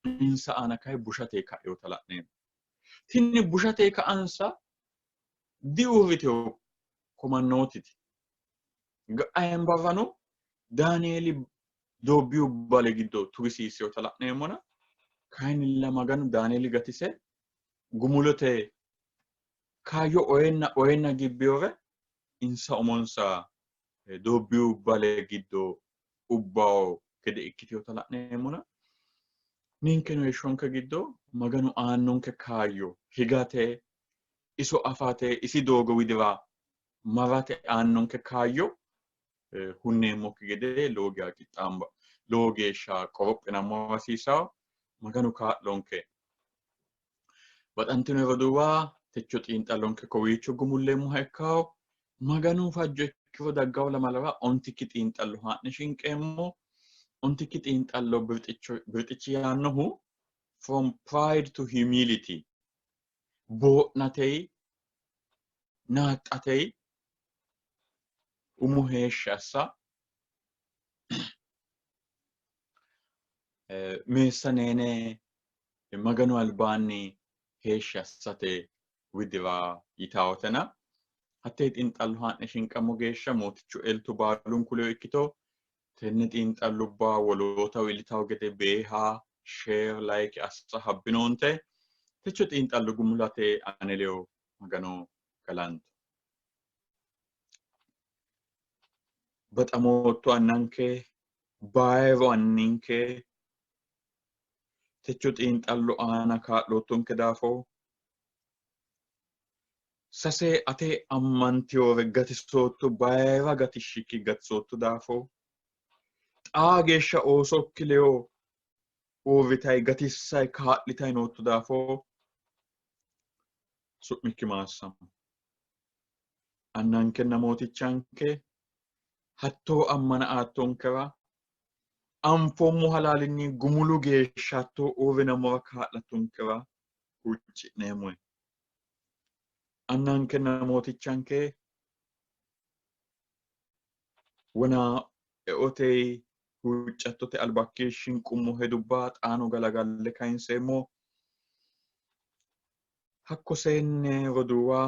Insa aana kayi bushate ka'eyota la'neemmo. Tini bushate ka'ansa diuurriteyo komannootiti. Ga'a hembarrano Daanieeli doobbiyu bale giddo tugisiisseyota la'neemmona kayinnilla Maganu Daanieeli gatise gumulote kaayyo oyenna oyenna gibbiyore insa umonsa doobbiyu bale giddo ubbawo gede ikkiteota la'neemmona ninkeno heeshshonke giddo Maganu aannonke kaayyo higate iso afate isi doogo widira marate aannonke kaayyo hunneemmokki gede lowo geeshsha qixxaamba lowo geeshsha qorophinammo hasiisawo Maganu kaa'lonke. Baxantino roduuwa techo xiinxallonke kowiicho gumulleemmoha ikkawo Maganu fajjo ikkiro daggawo lamalara ontikki xiinxallo haa'ne shinqeemmo. Ontikki xiinxallo birxichi yaannohu from pride to humility boo'natei naaxxatei umo heeshshi assa meessaneene Maganu albaanni heeshshi assate widira yitaawotena hattee xiinxallo haa'ne shinqammo geeshsha mootichu elto baalunku ledo ikkito tenne xiinxallubba wolootaho iillitawo gede beeha share like assa habbinoonte techo xiinxallo gumulate ane ledo Magano galanto. Baxamootto annanke bayiru anninke techo xiinxallo aana kaa'loottonke daafo sase ate ammantiyore gatisootto bayira gatishshikki gatisootto daafo xaa geeshsha oosokki leyo uurritay gatissay kaa'litay nootto daafo su'mikki maassamo. Annankenna mootichanke hattoo ammana aattonkera anfoommo halaalinni gumulu geeshsha hattoo uurrinammora kaa'lattonkera huucci'neemmohe. Annankenna mootichanke wona eote huuccattote albakki shinqummo hedubba xaano galagalle kayinseemmo. Hakko seenne roduuwa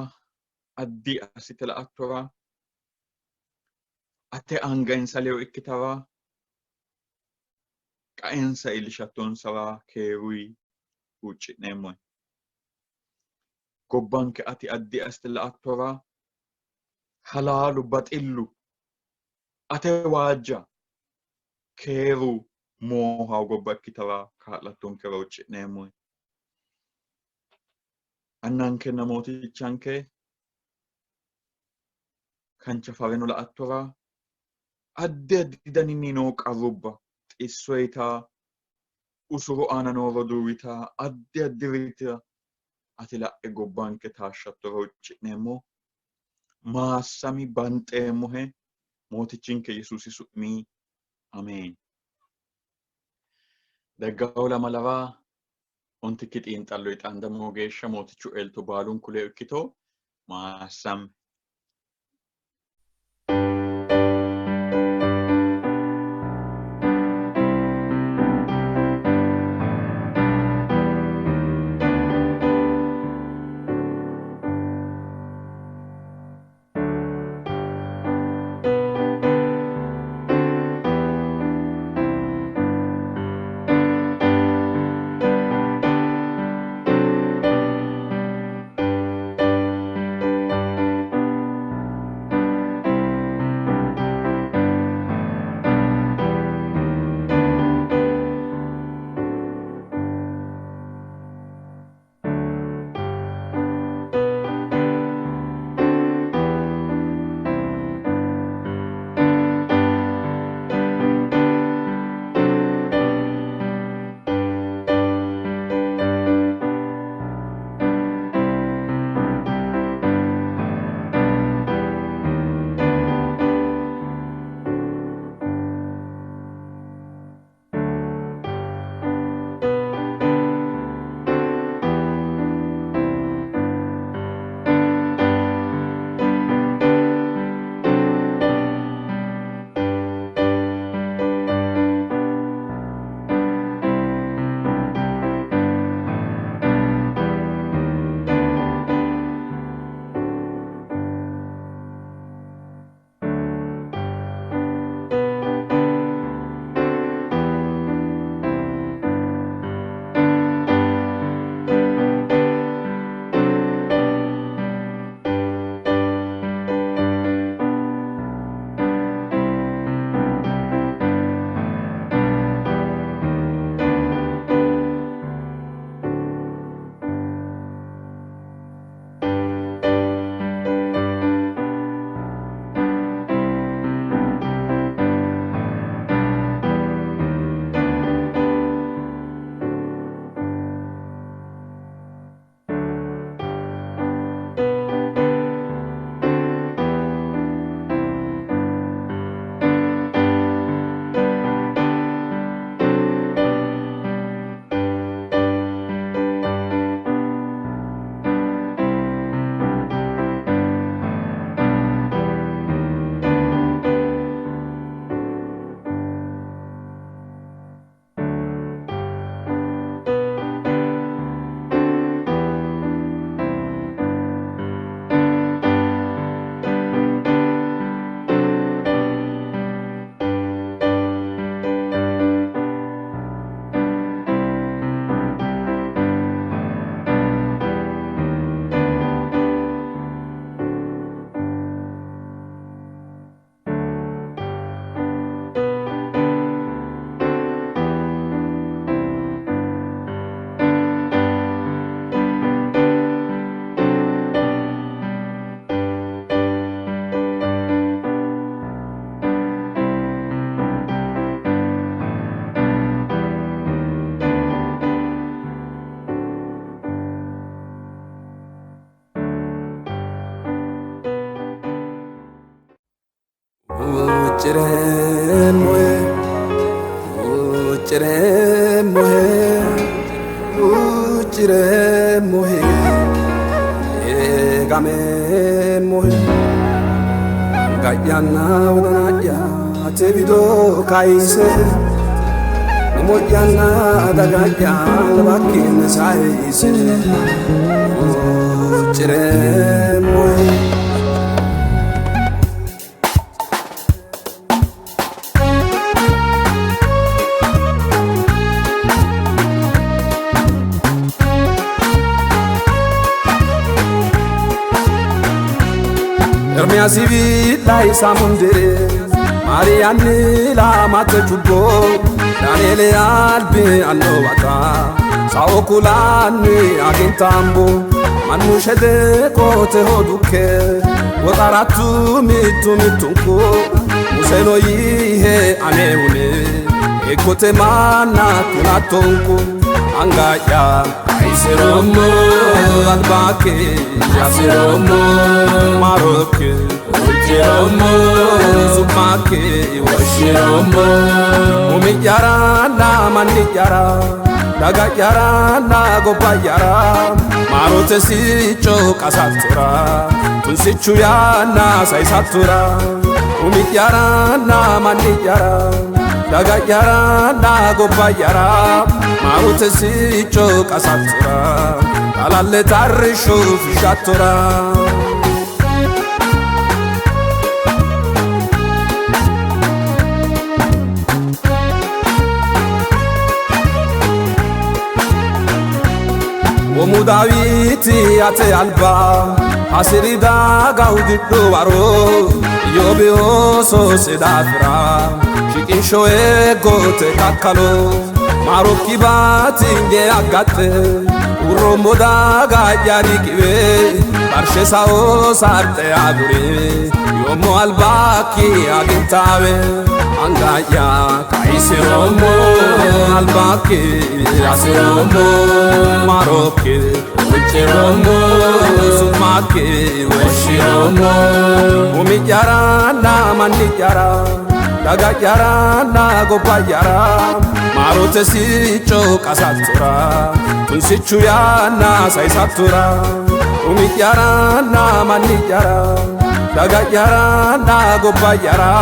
addi assite la''attora ate anga insa ledo ikkitara qaensa iillishattonsara keeruyi huucci'neemmohe. Gobbanke ati addi assite la''attora halaalu baxillu ate waajja keeru mooha gobba ikkitara kaa'lattonkera huucci'neemmohe. Annankenna mootichanke kanchafareno la''attora addi addi daninni noo qarrubba xissoyita usuru aana noo roduuwita addi addirita ati la'e gobbanke taashshattora huucci'neemmo. Maassami banxeemmohe mootichinke Yesuusi su'mi ameen. Daggawo lamalara ontikki xiinxallo xaandammo geeshsha mootichu elto baalunku ledo ikkito maassame. Huuccireemmohe, huuccireemmohe, huuccireemmohe, eegameemmohe. Anga'yanna wodana'ya ate wido kayise, umo'yanna daga'ya albakkiinni sayise, huuccireemmohe. Ermiyaasi biidha mundere Maariyaanni laamate cubbo Daani'eeli albi annowata Sao kulanni agintambo Mannu shede qoteho dukke Woxarattu mittu mittunku Museno yiihe anehune Eeggote manna kulattonku Anga'ya kayisiroommo albakki assiroommo maarokki huucciroommo su'makki woshshiroommo umi'yaranna manni'yara daga'yaranna gobba'yara maarote sicco qasattora tunsichu yanna sayisattora umi'yaranna manni'yara daga'yaranna gobba'yara maarote sicco qasattora xalalle tarrisho fushshattora. Womu Daawiti ate alba hasiri daga hudidhu waro Iyyoobi oososi daafira shiqinsho eeggote kakkalo maarokki batinye aggaxxe urroommo daga'ya riqiwe barshe sao sarxe agure yoommo albakki agintaawe anga'ya kayisiroommo albakki assiroommo maarokki huucciroommo su'makki woshshiroommo umi'yaranna manni'yara daga'yaranna gobba'yara maarote sicco qasattora tunsichu yanna sayisattora umi'yaranna manni'yara daga'yaranna gobba'yara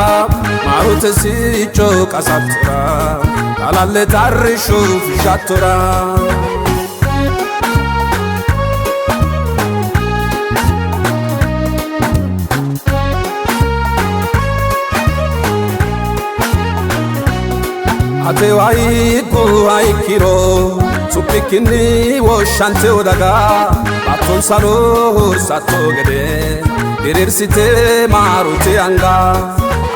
maarote sicco qasattora xalalle tarrisho fushshattora. Atewa higgu ikkiro su'mikkinni woshshanteyo daga baattonsano hursatto gede diriirsite maarote anga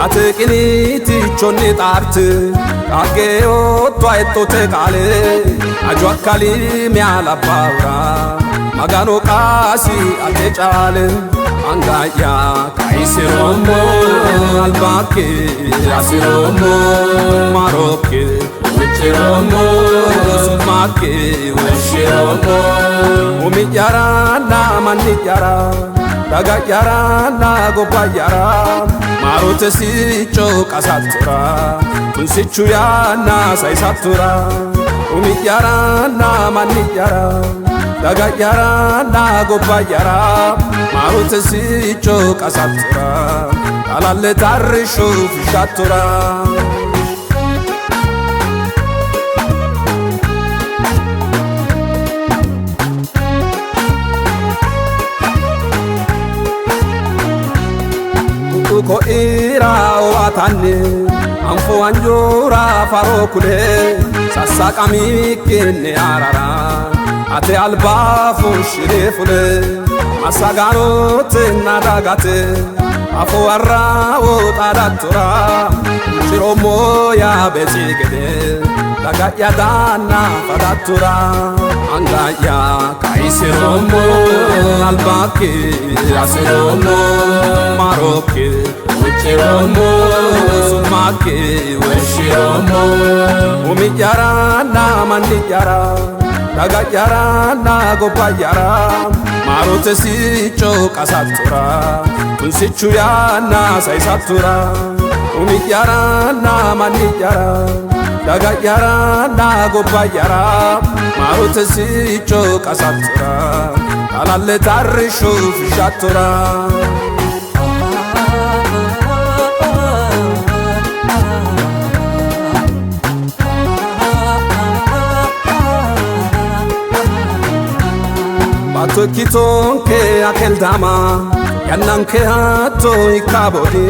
ate qiniitichonni xaarte qaagge yootto hexxote qaale aju akkali mi'a labbaahura Magano qaasi ate caale anga'ya kayisiroommo albakki assiroommo maarokki huucciroommo su'makki woshshiroommo umi'yaranna manni'yara daga'yaranna gobba'yara maarote sicco qasattora tunsichu yanna sayisattora umi'yaranna manni'yara daga'yaranna gobba'yara maarote sicco qasattora xalalle tarrisho fushshattora. Ko'ira owaatanni anfo anjoora faro kule sassaqamikkinni arara ate alba fushshire fule massagaanotenna dagate afo warrawo xaadattora huucciroommo Yaabeetsi gede daga'ya daanna fadattora anga'ya kayisiroommo albakki assiroommo maarokki huucciroommo su'makki woshshiroommo umi'yaranna manni'yara Daga'yaranna gobba'yara maarote sicco qasattora tunsichu yaanna sayisattora umi'yaranna manni'yara daga'yaranna gobba'yara maarote sicco qasattora xalalle tarrishu fushshattora. Baatto ikkitonke akeldama yannanke hatto ikkaboodi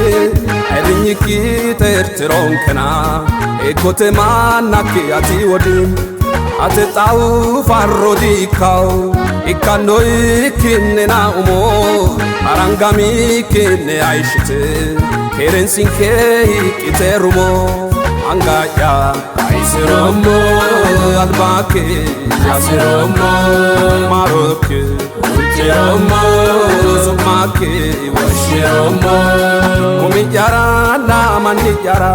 ayirrinyikki xeertironkena eeggote mannakki ati wodi ate xawu farro diikkaw ikkanno ikkinnena umo arangamikkinne ayishite keerensinke hiqqite rumo anga'ya ayisiroommo albakke yasiroommo marokke hucciroommo su'makke woshshiroommo umi'yaranna manni'yara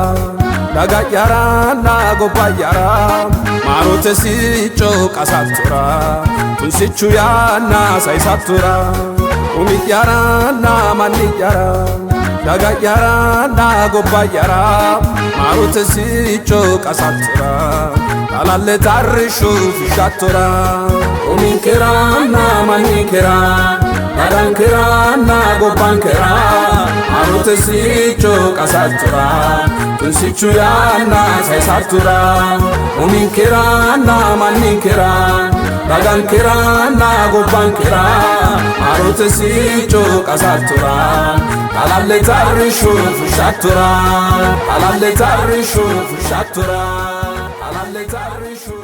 daga'yaranna gobba'yara maarote sicco qasattora tunsichu yaanna sayisattora umi'yaranna manni'yara daga'yaranna gobba'yara maarote sicco qasattora xalalle tarrishu fushshattora uminkeranna manninkera dagankeranna gobbankera maarote sicco qasattora tunsichu yaanna sayisattora uminkeranna manninkera dagankeranna gobbankera maarote sicco qasattora xalalle tarrishu fushshattora xalalle tarrishu fushshattora xalalle tarrishu.